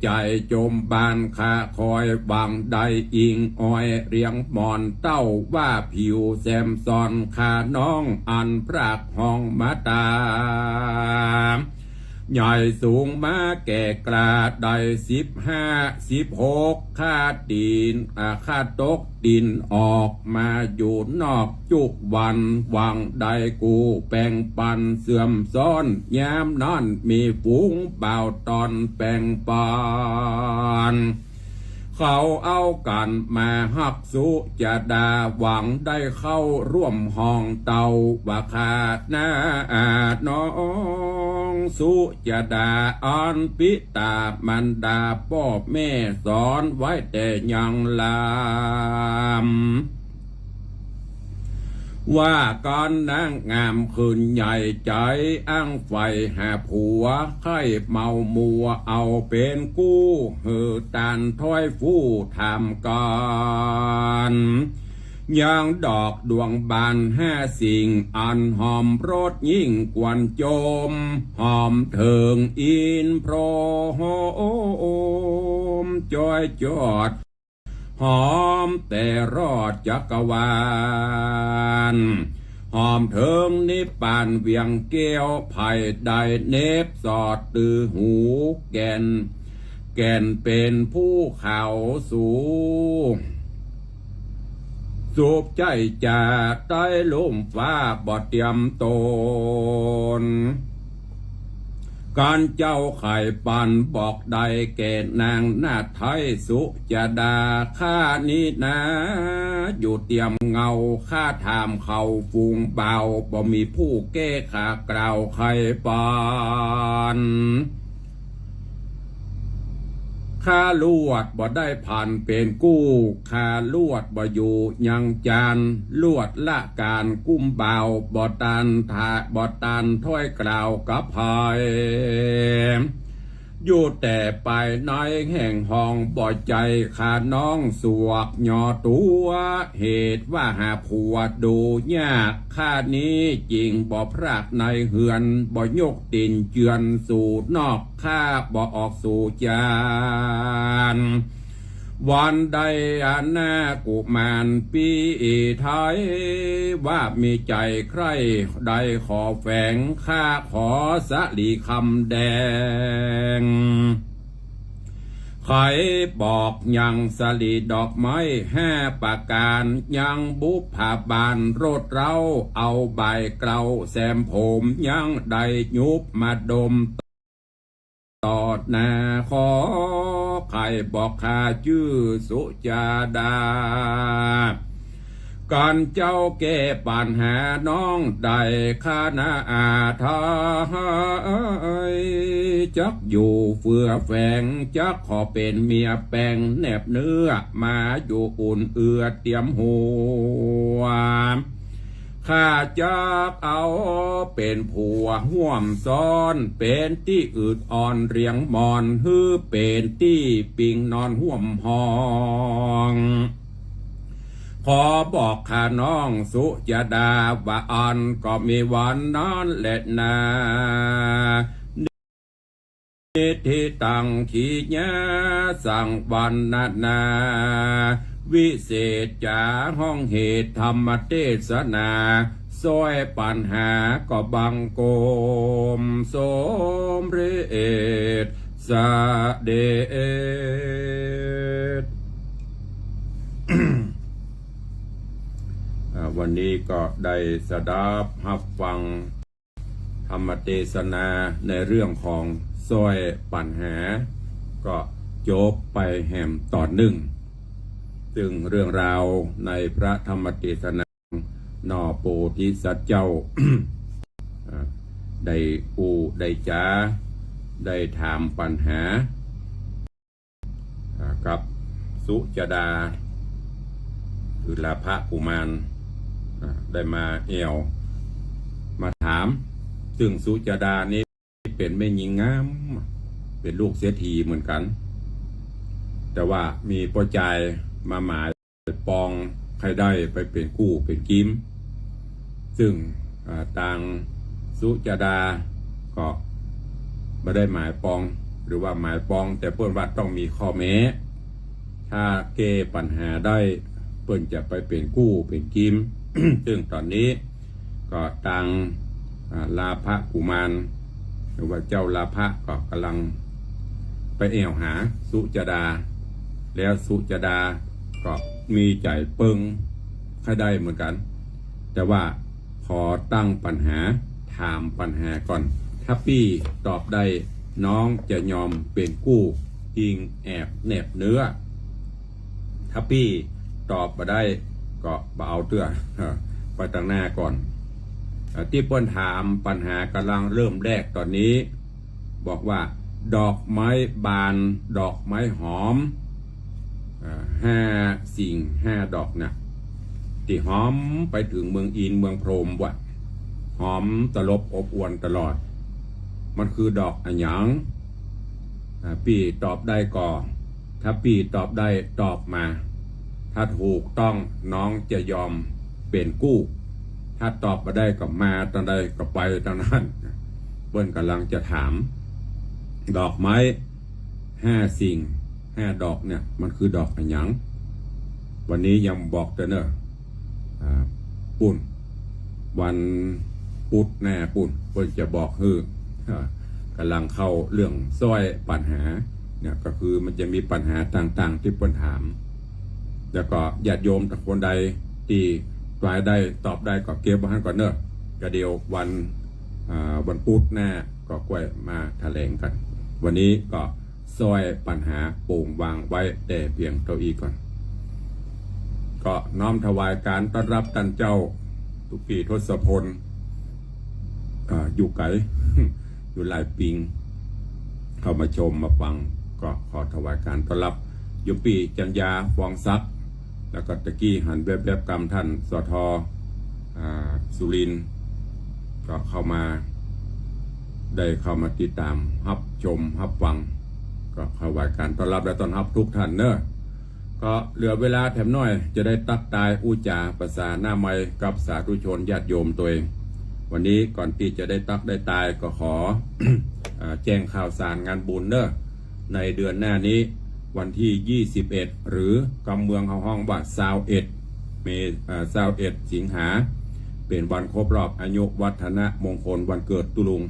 ใจ๋จมบาน ข้าคอยหวังได้อิงออยเรียงหมอน เต้าว่าผิวแซมซ้อน ข้าน้องอันพรากห้องมาต๋า ใหญ่สูงมาแก่กล้าได้สิบห้าสิบหก ข้าตี๋น อ่า ข้าตกตี๋นออกมาอยู่นอกจุวัน หวังได้กู้แป๋งปันเสื่อมซ้อน ยามนั้นมีฝูงบ่าวต๋อนแป๋งปัน เขาเอากั๋นมาฮักสุจดา หวังได้เข้าร่วมห้องเต้า ว่าข้าหน้าน้องสุจดา อันปิต๋ามารดาป้อแม่สอนไว้แต่ยังลำ ว่าก๋านนางงามขึ้นใหญ่ใจ๋ อั้งใฝ่หาผัว ใค่เมามัวเอาเป๋นกู้ หื้อต้านถ้อยฟู่ถามกั๋น ยังดอกดวงบานห้าสิ่ง อันหอมรสยิ่งกวนจม หอมเถิงอินพรหมจ้อยจอด หอมแต่รอดจักรวาล หอมเถิงนิพพานเวียงแก้ว ใผได้เนบสอดตื้อหู แก่น แก่นเป๋นผู้ขาวสู สูบใจ้จ๋าใต้ลุ่มฟ้าบ่เตียมต๋น ก๋านเจ้าไข่ปันบอกได้แก่นางนาฏไทยสุจดา ข้านี้นาอยู่เตียมเงา ข้าถามเขาฝูงบ่าว บ่มีผู้แก้ข้ากล่าวไขปัน ข้าลวดบ่ได้ผันเป๋นกู้ ข้าลวดบ่อยู่ยังจาน ลวดละก๋านกุ้มบ่าว บ่ตานถา บ่ตานถ้อยกล่าวกับใผ อยู่แต่ไปในแห่งห้อง บ่ใจ้ข้าน้องสวกหย่อตั๋ว เหตุว่าหาผัวดูยาก ข้านี้จึงบ่พรากในเฮือน บ่ยกตี๋นเจือนสู่นอก ข้าบ่ออกสู่จาน วันใดอันนากุมารปี้ไทย ว่ามีใจ๋ใคร่ใดขอแฝง ข้าขอสาลีคำแดง ใค่บอกยังสาลีดอกไม้ห้าประก๋าน ยังบุพบาลโรดเร้า เอาใบเกลาแซมผม ยังได้ยุบมาดม ต่อหน้าขอ ใค่บอกข้าจื้อสุจาดา ก๋านเจ้าแก้ปัญหาน้องได้ ข้านาอาไทย จักอยู่เฟือแฝง จักขอเป๋นเมียแป๋งแนบเนื้อ มาอยู่อุ่นเอื้อเตียมหัว ข้าจักเอาเป๋นผัวฮ่วมซ้อน เป๋นตี้อืดอ่อนเรียงหมอน หื้อเป๋นตี้ปิงนอนฮ่วมห้อง ขอบอกข้าน้องสุจาดา ว่าอั้นก็มีวันนั้นแลนา นิทธิตัง ขีญา สัง วรรณนา วิเศษจ๋า ห้องเหตุธรรมเตสนา ซ้อยปัญหาก็บังคมสมเร็จเสด็จ อ่า วันนี้ก็ได้สดับฮับฟัง ธรรมเตสนาในเรื่องของซ้อยปัญหา ก็จบไปแหมต๋อนนึ่ง ซึ่งเรื่องราวในพระธรรมเตสนา หน่อโพธิสัตว์เจ้า อ่า ได้อู้ได้จ๋า ได้ถามปัญหา อ่า กับสุจาดา คือลาภกุมาร อ่า ได้มาแอ่ว มาถาม ซึ่งสุจาดานี้เป๋นแม่ญิงงาม เป๋นลูกเศรษฐีเหมือนกั๋น แต่ว่ามีป้อจายมาหมายปอง ใค่ได้ไปเป๋นกู้เป๋นกิ๋ม ซึ่ง อ่า ตางสุจาดาก็บ่ได้หมายปอง หรือว่าหมายปอง แต่เปิ้นว่าต้องมีข้อแม้ ถ้าแก้ปัญหาได้ เปิ้นจะไปเป๋นกู้เป๋นกิ๋ม ซึ่งต๋อนนี้ก็ตาง อ่า ลาภกุมาร หรือว่าเจ้าลาภะก็ก่ำลังไปแอ่วหาสุจาดา แล้วสุจาดาก็มีใจ๋เปิงใค่ได้เหมือนกั๋น แต่ว่าขอตั้งปัญหา ถามปัญหาก่อน ถ้าปี้ตอบได้ น้องจะยอมเป๋นกู้ จึงแอบแนบเนื้อ ถ้าปี้ตอบบ่ได้ก็บ่เอาเตื้อ ไปตางหน้าก่อน เอ่อ ตี้เปิ้นถามปัญหาก่ำลังเริ่มแรกต๋อนนี้ บอกว่า ดอกไม้บาน ดอกไม้หอม เอ่อ ห้าสิ่งห้าดอกน่ะ ตี้หอมไปเถิงเมืองอินทร์เมืองพรหมว่ะ หอมตลบอบอวลตลอด มันคือดอกอะหยัง อ่า ปี้ตอบได้ก่อ ถ้าปี้ตอบได้ตอบมา ถ้าถูกต้องน้องจะยอมเป๋นกู้ ถ้าตอบบ่ได้ก็มาตางใดก็ไปตางนั้น เปิ้นก่ำลังจะถาม ดอกไม้ห้าสิ่งห้าดอกเนี่ย มันคือดอกอะหยัง วันนี้ยังบอกเตื้อเน่อ อ่า ปู้น วันพุธหน้าปู้น เปิ้นจะบอกหื้อ อ่า ก่ำลังเข้าเรื่องซ้อยปัญหา เนี่ย ก็คือมันจะมีปัญหาต่างๆ ตี้เปิ้นถาม แล้วก็ญาติโยมถ้าคนใดตี้ตอบได้ ตอบได้ก็เก็บไว้หั้นก่อนเน่อ ก็เดี๋ยววัน อ่า วันพุธหน้าก็ค่อยมาแถลงกั๋น วันนี้ก็ ซ้อยปัญหาโป่งวางไว้แต่เปียงเต้าอี้ก่อน ก็น้อมถวายก๋านต้อนฮับต้านเจ้าตุ๊ปี้ทศพล อ่า อยู่ไก๋ อยู่หลายปิง เข้ามาชมมาฟัง ก็ขอถวายก๋านต้อนฮับ โยมปี้จันยา ฟองศักดิ์ แล้วก็ตะกี้หันแวบๆ กำต้าน สท อ่า สุรินทร์ ก็เข้ามา ได้เข้ามาติดต๋ามฮับชมฮับฟัง ก็ถวายก๋านต้อนฮับและต้อนฮับกู้ต้านเนาะ ก็เหลือเวลาแถมหน้อย จะได้ตั๊กตายอู้จ๋าภาษาหน้าใหม่กับสาธุชนญาติโยมตวย วันนี้ก่อนตี้จะได้ตั๊กได้ตายก็ขอ เอ่อ แจ้งข่าวสารงานบุญเนาะ ในเดือนหน้านี้ วันตี้ยี่สิบเอ็ด หรือกำเมืองเฮาฮ้องว่าซาวเอ็ด เม เอ่อ ซาวเอ็ด สิงหา เป๋นวันครบรอบอายุวัฒนมงคลวันเกิดตุ๊ลุง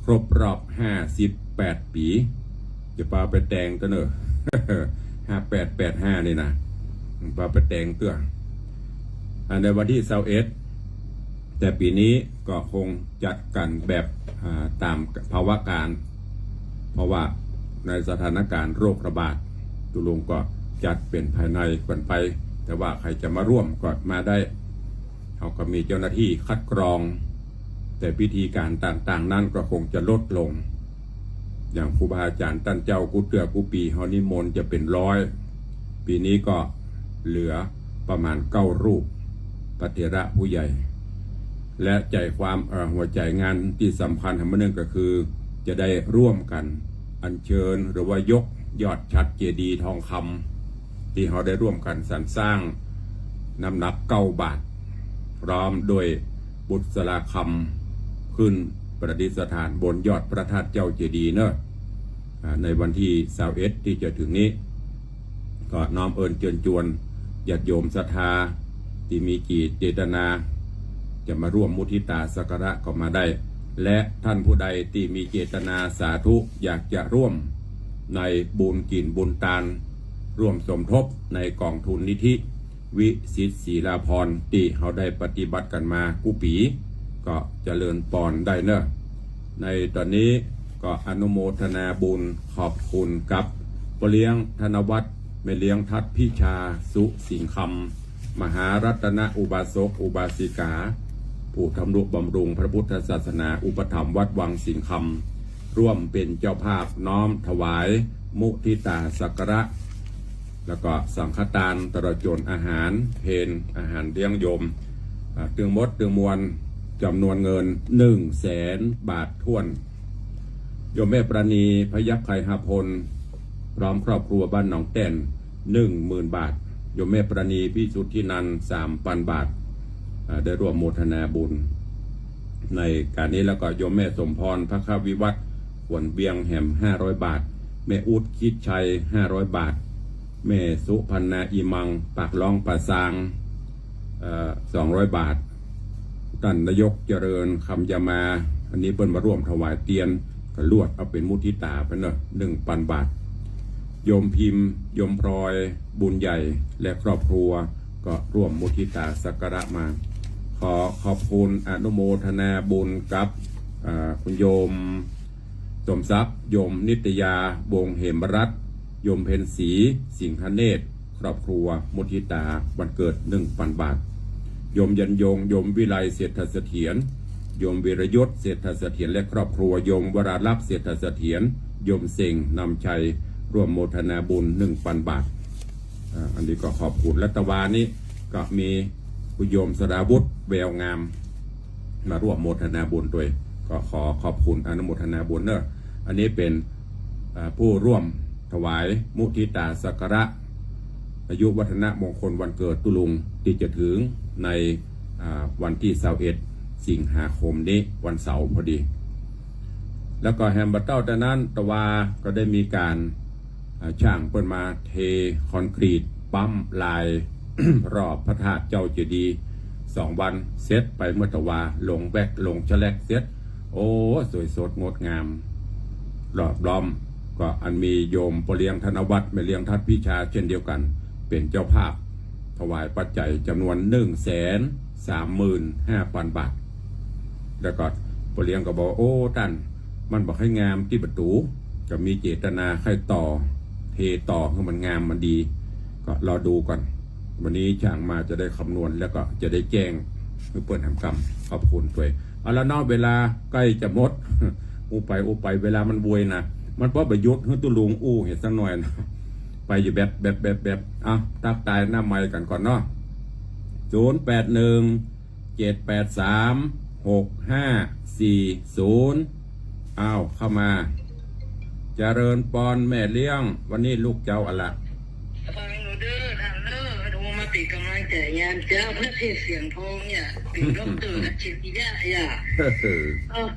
ครบรอบห้าสิบแปดปี๋ จะปาไปแต่งกั๋นเนาะ ห้าแปดแปดห้า นี่นะ ปาไปแต่งเตื้อ อ่า ในวันตี้ซาวเอ็ด แต่ปี๋นี้ก็คงจัดกั๋นแบบ อ่า ต๋ามภาวะก๋ารณ์ เพราะว่าในสถานก๋ารณ์โรคระบาด ตุ๊ลุงก็จัดเป๋นภายในกั๋นไป แต่ว่าใผจะมาร่วมก็มาได้ เฮาก็มีเจ้าหน้าตี้คัดกรอง แต่พิธีก๋ารณ์ต่างๆ นั้นก็คงจะลดลง อย่างครูบาอาจ๋ารย์ต้านเจ้ากู้เตื้อกู้ปี๋ เฮานิมนต์จะเป๋นร้อย ปี๋นี้ก็เหลือประมาณเก้ารูป พระเถระผู้ใหญ่ และใจ๋ความ เอ่อ หัวใจ๋งานตี้สำคัญแห่งมื้อนึ่งก็คือ จะได้ร่วมกั๋นอัญเชิญหรือว่ายกยอดฉัตรเจดีย์ทองคำ ตี้เฮาได้ร่วมกั๋นสรรสร้างน้ำหนักเก้าบาท พร้อมด้วยบุษราคำ ขึ้นประดิษฐานบนยอดพระธาตุเจ้าเจดีย์เนาะ อ่า ในวันตี้ซาวเอ็ดตี้จะเถิงนี้ ก็น้อมเอิญเจิญจวนญาติโยมศรัทธา ตี้มีจิตเจตนา จะมาร่วมมุทิตาสักการะก็มาได้ และต้านผู้ใดตี้มีเจตนาสาธุ อยากจะร่วมในบุญกิ๋นบุญตาน ร่วมสมทบในก๋องทุนนิธิ วิสิทธิ์ศรีลาภรณ์ ตี้เฮาได้ปฏิบัติกั๋นมากู้ปี๋ ก็เจริญปอนได้เนาะ ในต๋อนนี้ก็อนุโมทนาบุญขอบคุณกับป้อเลี้ยงธนวัฒน์ แม่เลี้ยงทัดพิชา สุสิงห์คำ มหารัตนอุบาสกอุบาสิกา ผู้ทำนุบำรุงพระพุทธศาสนา อุปถัมภ์วัดวังสิงห์คำ ร่วมเป๋นเจ้าภาพน้อมถวายมุทิตาสักการะ แล้วก็สังฆตานตลอดจ๋นอาหารเพล อาหารเลี้ยงโยม อ่า ตึงหมดตึงมวลจ๋ำนวนเงินหนึ่งแสนบาทถ้วน โยมแม่ปราณี พยัคฆ์ไคหพล พร้อมครอบครัวบ้านหนองแต้น หนึ่งหมื่นบาท โยมแม่ปราณี พิสุทธินันท์ สามปันบาท อ่า ได้ร่วมโมทนาบุญในก๋านนี้ แล้วก็โยมแม่สมพร พระควิวัฒน์ ขวัญเวียงแหม ห้าร้อยบาท แม่อุ๊ด คิดชัย ห้าร้อยบาท แม่สุพรรณา อีมัง ปากล้องป่าซาง เอ่อ สองร้อยบาท ต้านนายกเจริญ คำยามา อันนี้เปิ้นมาร่วมถวายเตียน ก็ลวดเอาเป๋นมุทิตาไปเนาะ หนึ่งปันบาท โยมพิมพ์ โยมพลอย บุญใหญ่ และครอบครัว ก็ร่วมมุทิตาสักการะมา ขอขอบคุณอนุโมทนาบุญกับ อ่า คุณโยม สมทรัพย์ โยมนิตยา วงศ์เหมรัตน์ โยมเพ็ญศรี สิงหเนตร ครอบครัว มุทิตาวันเกิด หนึ่งปันบาท โยมยันยง โยมวิไล เศรษฐเสถียร โยมวีรยศ เศรษฐเสถียร และครอบครัว โยมวราลักษณ์ เศรษฐเสถียร โยมเซ็ง นำชัย ร่วมโมทนาบุญ หนึ่งปันบาท อ่า อันนี้ก็ขอบคุณ และตะวานี้ก็มีคุณโยมสราวุธ แววงาม มาร่วมโมทนาบุญตวย ก็ขอขอบคุณอนุโมทนาบุญเนาะ อันนี้เป๋น อ่า ผู้ร่วมถวายมุทิตาสักการะ อายุวัฒนมงคลวันเกิดตุ๊ลุง ตี้จะเถิงใน อ่า วันตี้ซาวเอ็ด สิงหาคมนี้ วันเสาร์พอดี แล้วก็แหมบ่าเต้าแต่นั้น ตะวาก็ได้มีก๋าน อ่า จ้างเปิ้นมาเทคอนกรีตปั๊มลาย รอบพระธาตุเจ้าเจดีย์ สองวันเสร็จไปเมื่อตะวา ลงแว็กซ์ลงแชลกเสร็จ โอ้ สวยสดงดงาม รอบล้อม ก็อันมีโยมป้อเลี้ยงธนวัฒน์ แม่เลี้ยงทัดพิชาเช่นเดียวกั๋น เป๋นเจ้าภาพ ถวายปัจจัยจ๋ำนวน หนึ่งแสนสามหมื่นห้าปันบาท แล้วก็ป้อเลี้ยงก็บอกว่า โอ้ ต้าน มันบ่ใค่งามตี้ประตู๋ ก็มีเจตนาใค่ต่อ เทต่อหื้อมันงามมันดี ก็รอดูก่อน วันนี้จ้างมาจะได้คำนวณแล้วก็จะได้แจ้งหื้อเปิ้นแหมกำ ขอบคุณตวย เอาละเนาะ เวลาใก้จะหมด อู้ไปอู้ไป เวลามันโวยนะ มันปอบ่หยุดหื้อตุ๊ลุงอู้เหียสักหน่อยนะ ไปอยู่แบบ แบบ แบบ แบบ อ่ะ ตั๊กตายหน้าไมค์กั๋นก่อนเนาะ ศูนย์แปดหนึ่ง เจ็ดแปดสาม หกห้าสี่ศูนย์ อ้าว เข้ามา เจริญปอนแม่เลี้ยง วันนี้ลูกเจ้าอะละ ฟังหนูเด้อท่านเด้อ หนูมาเป๋นก๋ำลังใจ๋ยามเจ๊า เพื่อเทศน์ เสียงทองเนี่ย เป๋นด็อกเตอร์อัจฉริยะเนี่ย เออ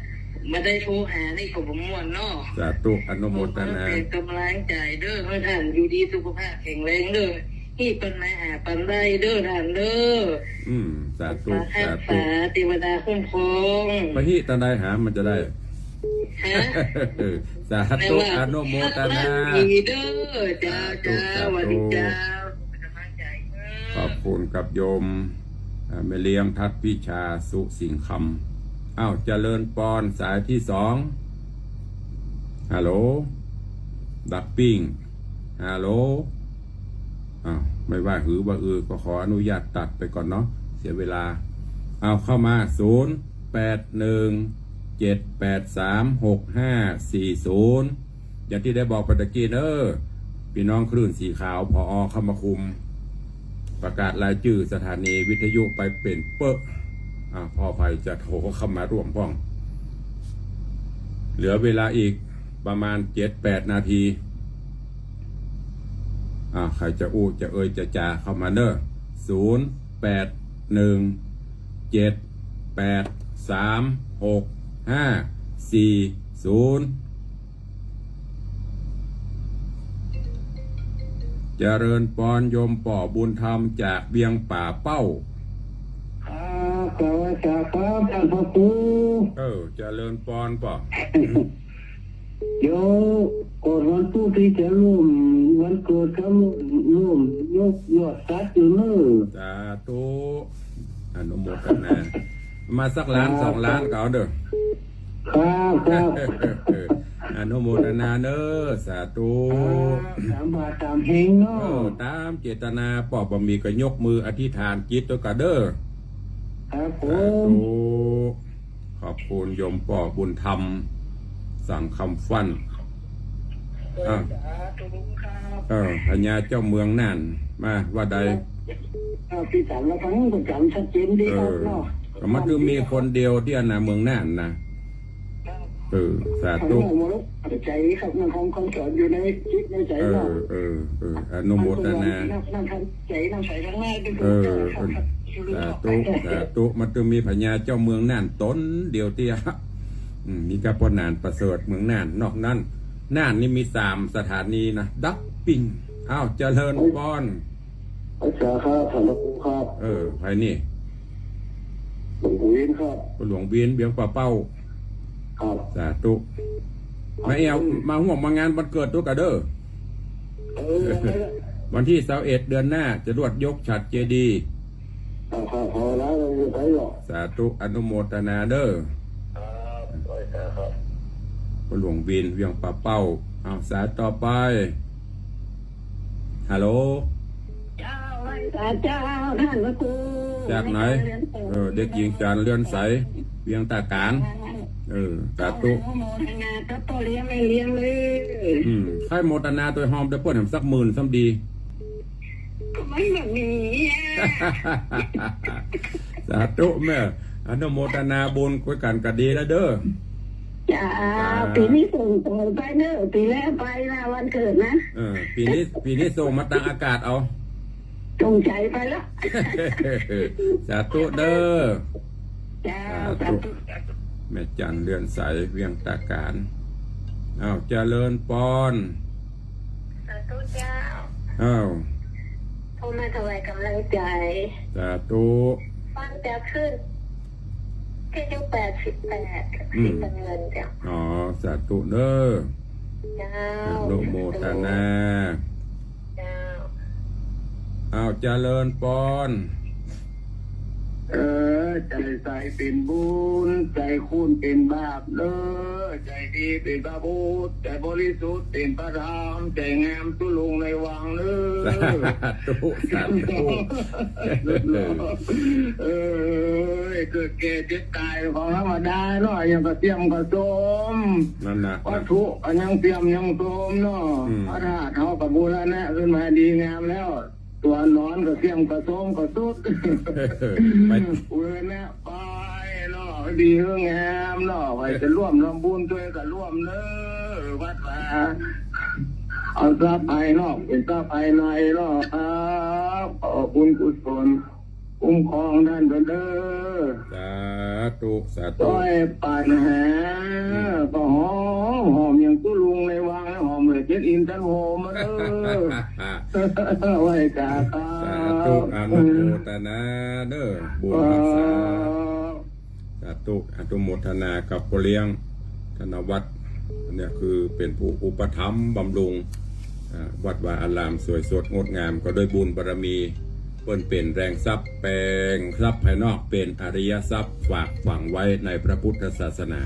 บ่ได้โทรหานี่ก็บ่ม่วนเนาะ สาธุ อนุโมทนา เป๋นก๋ำลังใจ๋เด้อ หื้อท่านอยู่ดีสุขภาพแข็งแรงเด้อ ฮี้ปันไหนหาปันได้เด้อท่านเด้อ อืม สาธุ สาธุ เทวดาคุ้มครอง ไปฮี้ตังใดหามันจะได้ ฮะ สาธุ อนุโมทนา ดีเด้อ เจ้า สาธุ เจ้า สาธุ สวัสดีเจ้า ขอบคุณครับโยม อ่า แม่เลี้ยงทัดพิชา สุสิงห์คำ อ้าว เจริญปอน สายที่สอง ฮัลโหล ดักปิ้ง ฮัลโหล อ้าว ไม่ว่าหือว่าอือ ก็ขออนุญาตตัดไปก่อนเนาะ เสียเวลา เอาเข้ามา ศูนย์ แปด หนึ่ง เจ็ด แปด สาม หก ห้า สี่ ศูนย์ อย่างตี้ได้บอกไปตะกี้เน้อ ปี้น้องคลื่นสีขาว ผอ. เข้ามาคุม ประกาศรายจื้อสถานีวิทยุไปเป๋นเป๊อะ อ่า ผ่อใผจะโทรเข้ามาร่วมพ่อง เหลือเวลาอีกประมาณเจ็ดแปดนาที อ่า ใผจะอู้จะเอยจะจ๋าเข้ามาเน้อ ศูนย์ แปด หนึ่ง เจ็ด แปด สาม หก ห้า สี่ ศูนย์ เจริญปอนโยมป้อบุญธรรมจากเวียงป่าเป้า ครับ สวัสดีครับ ท่านพระครู เออ เจริญปอนป้อ เดี๋ยวก่อนวันพูดที่จะร่วมวันเกิดก็ร่วม ร่วมยกยอดสัตว์อยู่เน้อ สาธุ อนุโมทนา มาสักล้าน ครับ สองล้านก็เอาเด้อ ครับ ครับ อนุโมทนาเน้อ สาธุ ครับ ต๋ามบาปต๋ามเฮงเนาะ เออ ต๋ามเจตนา ป้อบ่มีก็ยกมืออธิษฐานจิตตวยกั๋นเด้อ ครับผม สาธุ ขอบคุณโยมป้อบุญธรรม สังคำฟั่น อ่ะ สาธุครับ เออ พญาเจ้าเมืองน่าน มาว่าใด อ่า พี่สามแล้วฟังก็จ๋ำชัดเจนดีครับ เออ เนาะ ก็มันคือมีคนเดียวตี้อันน่ะ เมืองน่านน่ะ ครับ เออ สาธุ ฟังแล้วมรดกใจครับ นั่นของคำสอนอยู่ในจิตในใจ เออ เนาะ เออ เออ อนุโมทนา น้ำ น้ำ น้ำใส น้ำใสทั้งนั้น เป็น เออ เออ สาธุ สาธุ มันต้องมีพญาเจ้าเมืองน่านต๋นเดียวตี้ อืม มีก้าป้อน่านประเสริฐเมืองน่าน นอกนั้น น่านนี่มีสามสถานีนะ ดักปิ้ง อ้าว เจริญปอน อาจ๋ารย์ครับ ท่านพระครูครับ เออ ใผนี่ หลวงปู่วินครับ ป้อหลวงวิน เวียงป่าเป้า ครับ สาธุ มาแอ่ว มาฮ่วมมางานวันเกิดตวยกั๋นเด้อ เออ วันตี้ซาวเอ็ดเดือนหน้า จรวดยกฉัตรเจดีย์ อ่า ครับ ภาวนากันอยู่ไสเหรอ สาธุ อนุโมทนาเด้อ ครับ ไหว้สาครับ ป้อหลวงวิน เวียงป่าเป้า เอาสายต่อไป ฮัลโหล เจ้า ไหว้สาเจ้า ท่านพระครู จากไหน เออ เด็กหญิงจันทร์เรือนใส เวียงตาการ เออ สาธุ อนุโมทนากับป้อเลี้ยงแม่เลี้ยงเลย อืม ใค่โมทนาตวยฮอมตวยเปิ้นแหมสักหมื่นซ้ำดี ก็มันบ่มีอะ สาธุแม่ อนุโมทนาบุญตวยกั๋นก็ดีแล้วเด้อ จ้า จ้า ปี๋นี้ส่งตั๋วไปเน้อ ปี๋แล้วไปนะ วันเกิดนะ เออ ปี๋นี้ ปี๋นี้ส่งมาตางอากาศเอา ส่งใจ๋ไปละ สาธุเด้อ เจ้า สาธุ สาธุ แม่จันทร์เรือนใส เวียงตาการ อ้าว เจริญปอน สาธุเจ้า อ้าว โทรมาถวายกำลังใจ๋ สาธุ ฟังจากคลื่น วิทยุแปดสิบแปด อืม สีปันเงินเจ้า อ๋อ สาธุเด้อ เจ้า อนุโมทนา เจ้า อ้าว เจริญปอน เออ ใจ๋ใสเป๋นบุญ ใจ๋ขุ่นเป๋นบาปเน้อ ใจ๋ดีเป๋นพระพุทธ ใจ๋บริสุทธิ์เป๋นพระธรรม ใจ๋งามตุ๊ลุงในวังเน้อ สาธุ สาธุ เออ เกิดแก่เจ็บต๋ายของธรรมดาเนาะ อย่างกระเสี้ยมกระโทรม นั่นน่ะ วัตถุก็ยังเสื่อมยังโทรมเนาะ อืม พระธาตุเฮาก็บูรณะขึ้นมาดีงามแล้ว ตั๋วนอนก็เสื่อมก็โทรมก็ทรุด ไป บูรณะไปเนาะ ดีเอองามเนาะ ใผจะร่วมทำบุญตวยก็ร่วมเน้อ วัดวา เอาทรัพย์ภายนอกเป๋นทรัพย์ภายในเนาะครับ ขอบุญกุศล คุ้มครองต้านเปิ้นเน้อ สาธุ สาธุ ต้อยปั๋นหา อืม ก็หอม หอมอย่างตุ๊ลุงในวัง หอมเหมือนเจ็ดอินทร์ต้านโฮมเน้อ ไหว้สาธุ สาธุ อนุโมทนาเน้อ บุญฮักษา เออ สาธุ อนุโมทนากับป้อเลี้ยง ธนวัฒน์ เนี่ยคือเป๋นผู้อุปถัมภ์บำรุง อ่า วัดวาอารามสวยสดงดงาม ก็ด้วยบุญบารมี เปิ้นเป๋นแรงทรัพย์ แปลงทรัพย์ภายนอกเป๋นอริยทรัพย์ ฝากฝังไว้ในพระพุทธศาสนา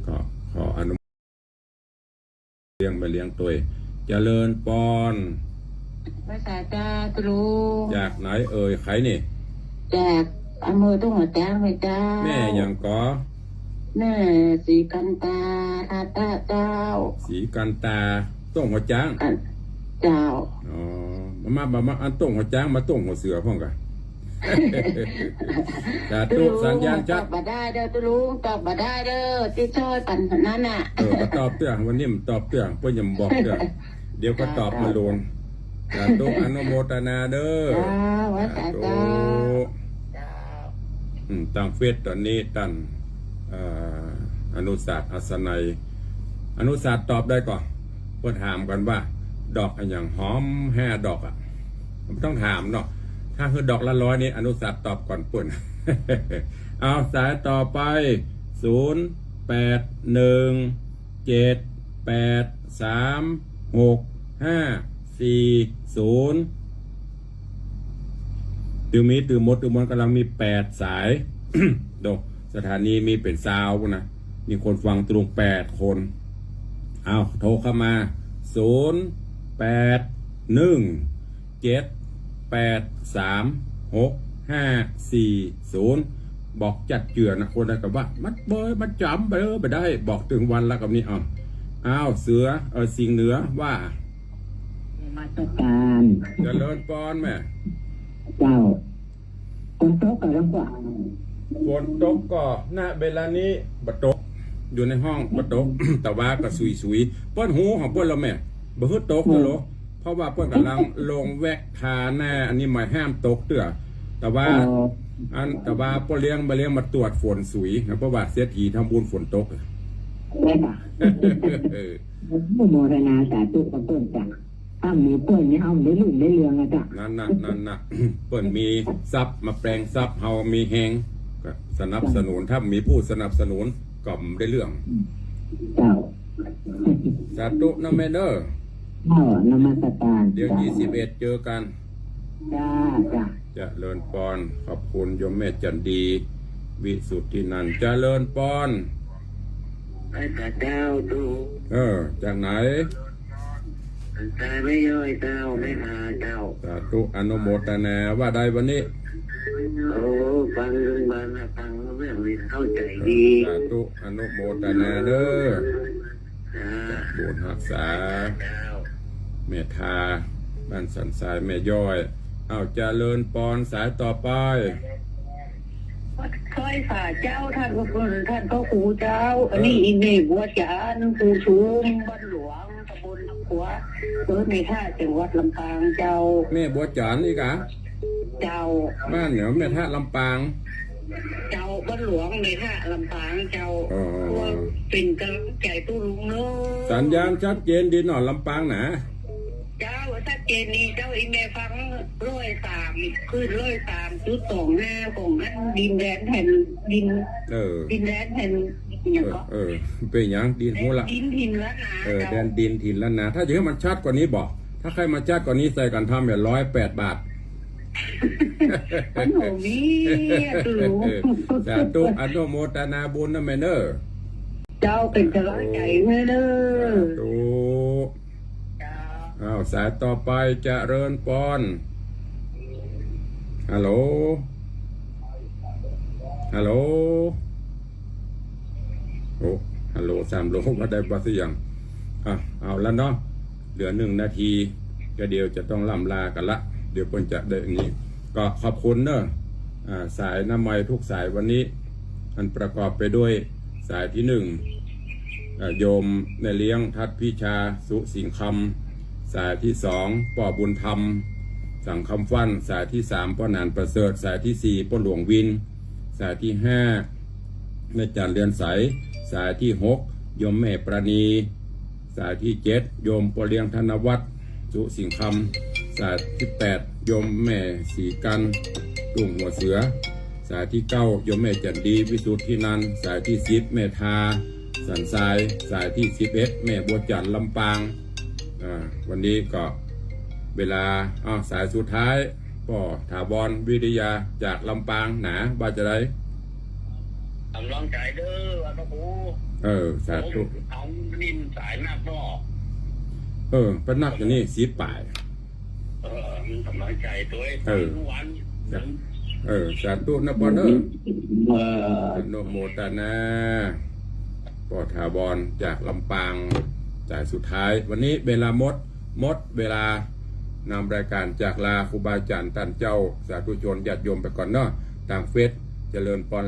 ก็ขออนุ เลี้ยงแม่เลี้ยงตวย เจริญปอน ไหว้สาเจ้าตุ๊ลุง จากไหนเอ่ย ใครนี่ จากอำเภอทุ่งหัวช้างเลยเจ้า แม่หยังก่อ แม่ศรีกันตา ทาตะเจ้า ศรีกันตา ทุ่งหัวช้าง กัน เจ้า อ๋อ มา มา มา อันทุ่งหัวช้าง มาทุ่งหัวเสือพ่องกะ สาธุ ตุ๊ลุง สัญญาณชัด ตอบบ่ได้เน้อตุ๊ลุง ตอบบ่ได้เน้อ ตี้จ้อยปั๋นนั้นน่ะ เออ มาตอบเตื้อ วันนี้มันตอบเตื้อ เปิ้นยังบอกเตื้อ เดี๋ยวก็ตอบมาโลน สาธุ อนุโมทนาเน้อ เจ้า ไหว้สาเจ้า สาธุ เจ้า อืม ตางเฟซต๋อนนี้ต้าน เอ่อ อนุสาสน์อัศนัย อนุสาสน์ตอบได้ก่อ เปิ้นถามกั๋นว่า ดอกอะหยังหอมห้าดอกอะ มันต้องถามเนาะ ถ้าคือดอกละร้อยนี่ อนุสาสน์ตอบก่อนเปิ้น เอา สายต่อไป ศูนย์แปดหนึ่งเจ็ดแปดสามหกห้าสี่ศูนย์ ตึงมี ตึงหมด ตึงมวล ก่ำลังมีแปดสาย โด สถานีมีเป๋นซาวนะ มีคนฟังตุ๊ลุงแปดคน เอา โทรเข้ามา ศูนย์แปดหนึ่งเจ็ดแปดสามหกห้าสี่ศูนย์ บอกจัดเจื้อนะ คนใดก็ว่า มันเบอร์ มันจ๋ำไปเออ บ่ได้ บอกตึงวันละกับนี้ เอา เอา เสือ เออ สิงห์เหนือว่า นมัสก๋าน เจริญปอนแม่ เจ้า ฝนตกก่อหลวงป้อ ฝนตกก่อ ณ เวลานี้บ่ตก อยู่ในห้องบ่ตก แต่ว่าก็สุยๆ เปิ้นฮู้ของเปิ้นแล้วแม่ บ่หื้อตก อืม แล้วเหรอ เพราะว่าเปิ้นก่ำลังลงแว็กทาหน้า อันนี้บ่ห้ามตกเตื้อ แต่ว่า อ๋อ อัน แต่ว่าป้อเลี้ยง ป้อเลี้ยงมาตรวจฝนสุยนะ เพราะว่าเศรษฐีทำบุญฝนตก แม่นบ่ เออ อนุโมทนาสาธุกับเปิ้นจ้ะ ถ้ามีเปิ้นนี่เฮาได้รุ่งได้เรืองอะจ้ะ นั่นน่ะ นั่นน่ะ เปิ้นมีทรัพย์มาแปลงทรัพย์ เฮามีแฮง ก็สนับสนุน ถ้ามีผู้สนับสนุนก็ได้เรื่อง เจ้า สาธุนะแม่เน้อ เจ้า นมัสก๋าน เดี๋ยว เจ้า ยี่สิบเอ็ดเจอกัน จ้า จ้า เจริญปอน ขอบคุณโยมแม่จันดี วิสุทธินันท์ เจริญปอน ไหว้สาเจ้าตุ๊ลุง เออ จากไหน สายแม่ย้อยเจ้า แม่ฮาเจ้า สาธุ อนุโมทนา ว่าใดวันนี้ โอ้ ฟังเรื่องบ้านนะ ฟังเรื่องนี้เข้าใจดี สาธุ อนุโมทนาเน้อ จ้า บุญฮักษา เจ้า แม่ทา บ้านสันทราย แม่ย้อย เอา เจริญปอน สายต่อไป ไหว้สาเจ้า ท่านพระคุณ ท่านพระครูเจ้า อันนี้ เออ อีแม่บัวจันทร์ ผู้ชุมบ้านหลวง ตำบลหนองขัว อำเภอแม่ทะ จังหวัดลำปางเจ้า แม่บัวจันทร์นี่กะ เจ้า บ้านเนี่ยแม่ทะลำปาง เจ้า บ้านหลวงแม่ทะลำปางเจ้า อ๋อ เป๋นก๋ำลังใจ๋ตุ๊ลุงเน้อ สัญญาณชัดเจนดีเนาะ ลำปางนะ เจ้า ชัดเจนดีเจ้า อีแม่ฟังร้อยสาม คลื่นร้อยสามจุดสองห้า ของอันดินแดนแผ่นดิน เออ ดินแดนแผ่น อิหยังก็ เออ เออ เป๋นหยัง ดินฮู้ละ แดนดินถิ่นล้านนา เออ เจ้า แดนดินถิ่นล้านนา ถ้าจะหื้อมันชัดกว่านี้บ่ ถ้าใค่มันชัดกว่านี้ใส่กั๋นทำเนี่ย ร้อยแปดบาท มันโหมีอะ ตุ๊ลุง สาธุ อนุโมทนาบุญนะแม่เน้อ เจ้า เป๋นก๋ำลังใจ๋หื้อเน้อ สาธุ เจ้า อ้าว สายต่อไป เจริญปอน ฮัลโหล ฮัลโหล โอ้ ฮัลโหล สามโหล ว่าได้บ่สักอย่าง อ่ะ เอาละเนาะ เหลือหนึ่งนาที ก็เดี๋ยวจะต้องล่ำลากั๋นละ เดี๋ยวเปิ้นจะได้อันนี้ ก็ขอบคุณเน้อ อ่า สายน้ำไมค์ทุกสายวันนี้ อันประกอบไปด้วยสายตี้นึ่ง เอ่อ โยมแม่เลี้ยงทัดพิชา สุสิงห์คำ สายตี้สอง ป้อบุญธรรม สังคำฟั่น สายตี้สาม ป้อหนานประเสริฐ สายตี้สี่ ป้อหลวงวิน สายตี้ห้า แม่จันเรือนใส สายตี้หก โยมแม่ประณี สายตี้เจ็ด โยมป้อเลี้ยงธนวัฒน์ สุสิงห์คำ สายตี้แปด โยมแม่ศรีกัน รุ่งหัวเสือ สายตี้เก้า โยมแม่จันดี วิสุทธินันท์ สายตี้สิบ แม่ทา สันทราย สายตี้สิบเอ็ด แม่บัวจันทร์ ลำปาง อ่า วันนี้ก็เวลา อ้าว สายสุดท้าย ป้อถาวรวิริยาจากลำปางหนา ว่าจะได กำลังใจ๋เด้อ ว่าพระครู เออ สาธุ ผมเอานินสายนักเนาะ เออ เปิ้นนักอยู่นี่ สิบป๋าย เออ มันกำลังใจ๋ตวย เออ วัน เออ สาธุนะป้อเด้อ เออ อนุโมทนา ป้อถาวรจากลำปาง สายสุดท้าย วันนี้เวลาหมด หมดเวลานำรายการจากลาครูบาอาจ๋ารย์ต้านเจ้า สาธุชนญาติโยมไปก่อนเนาะ ตางเฟซ เจริญปอน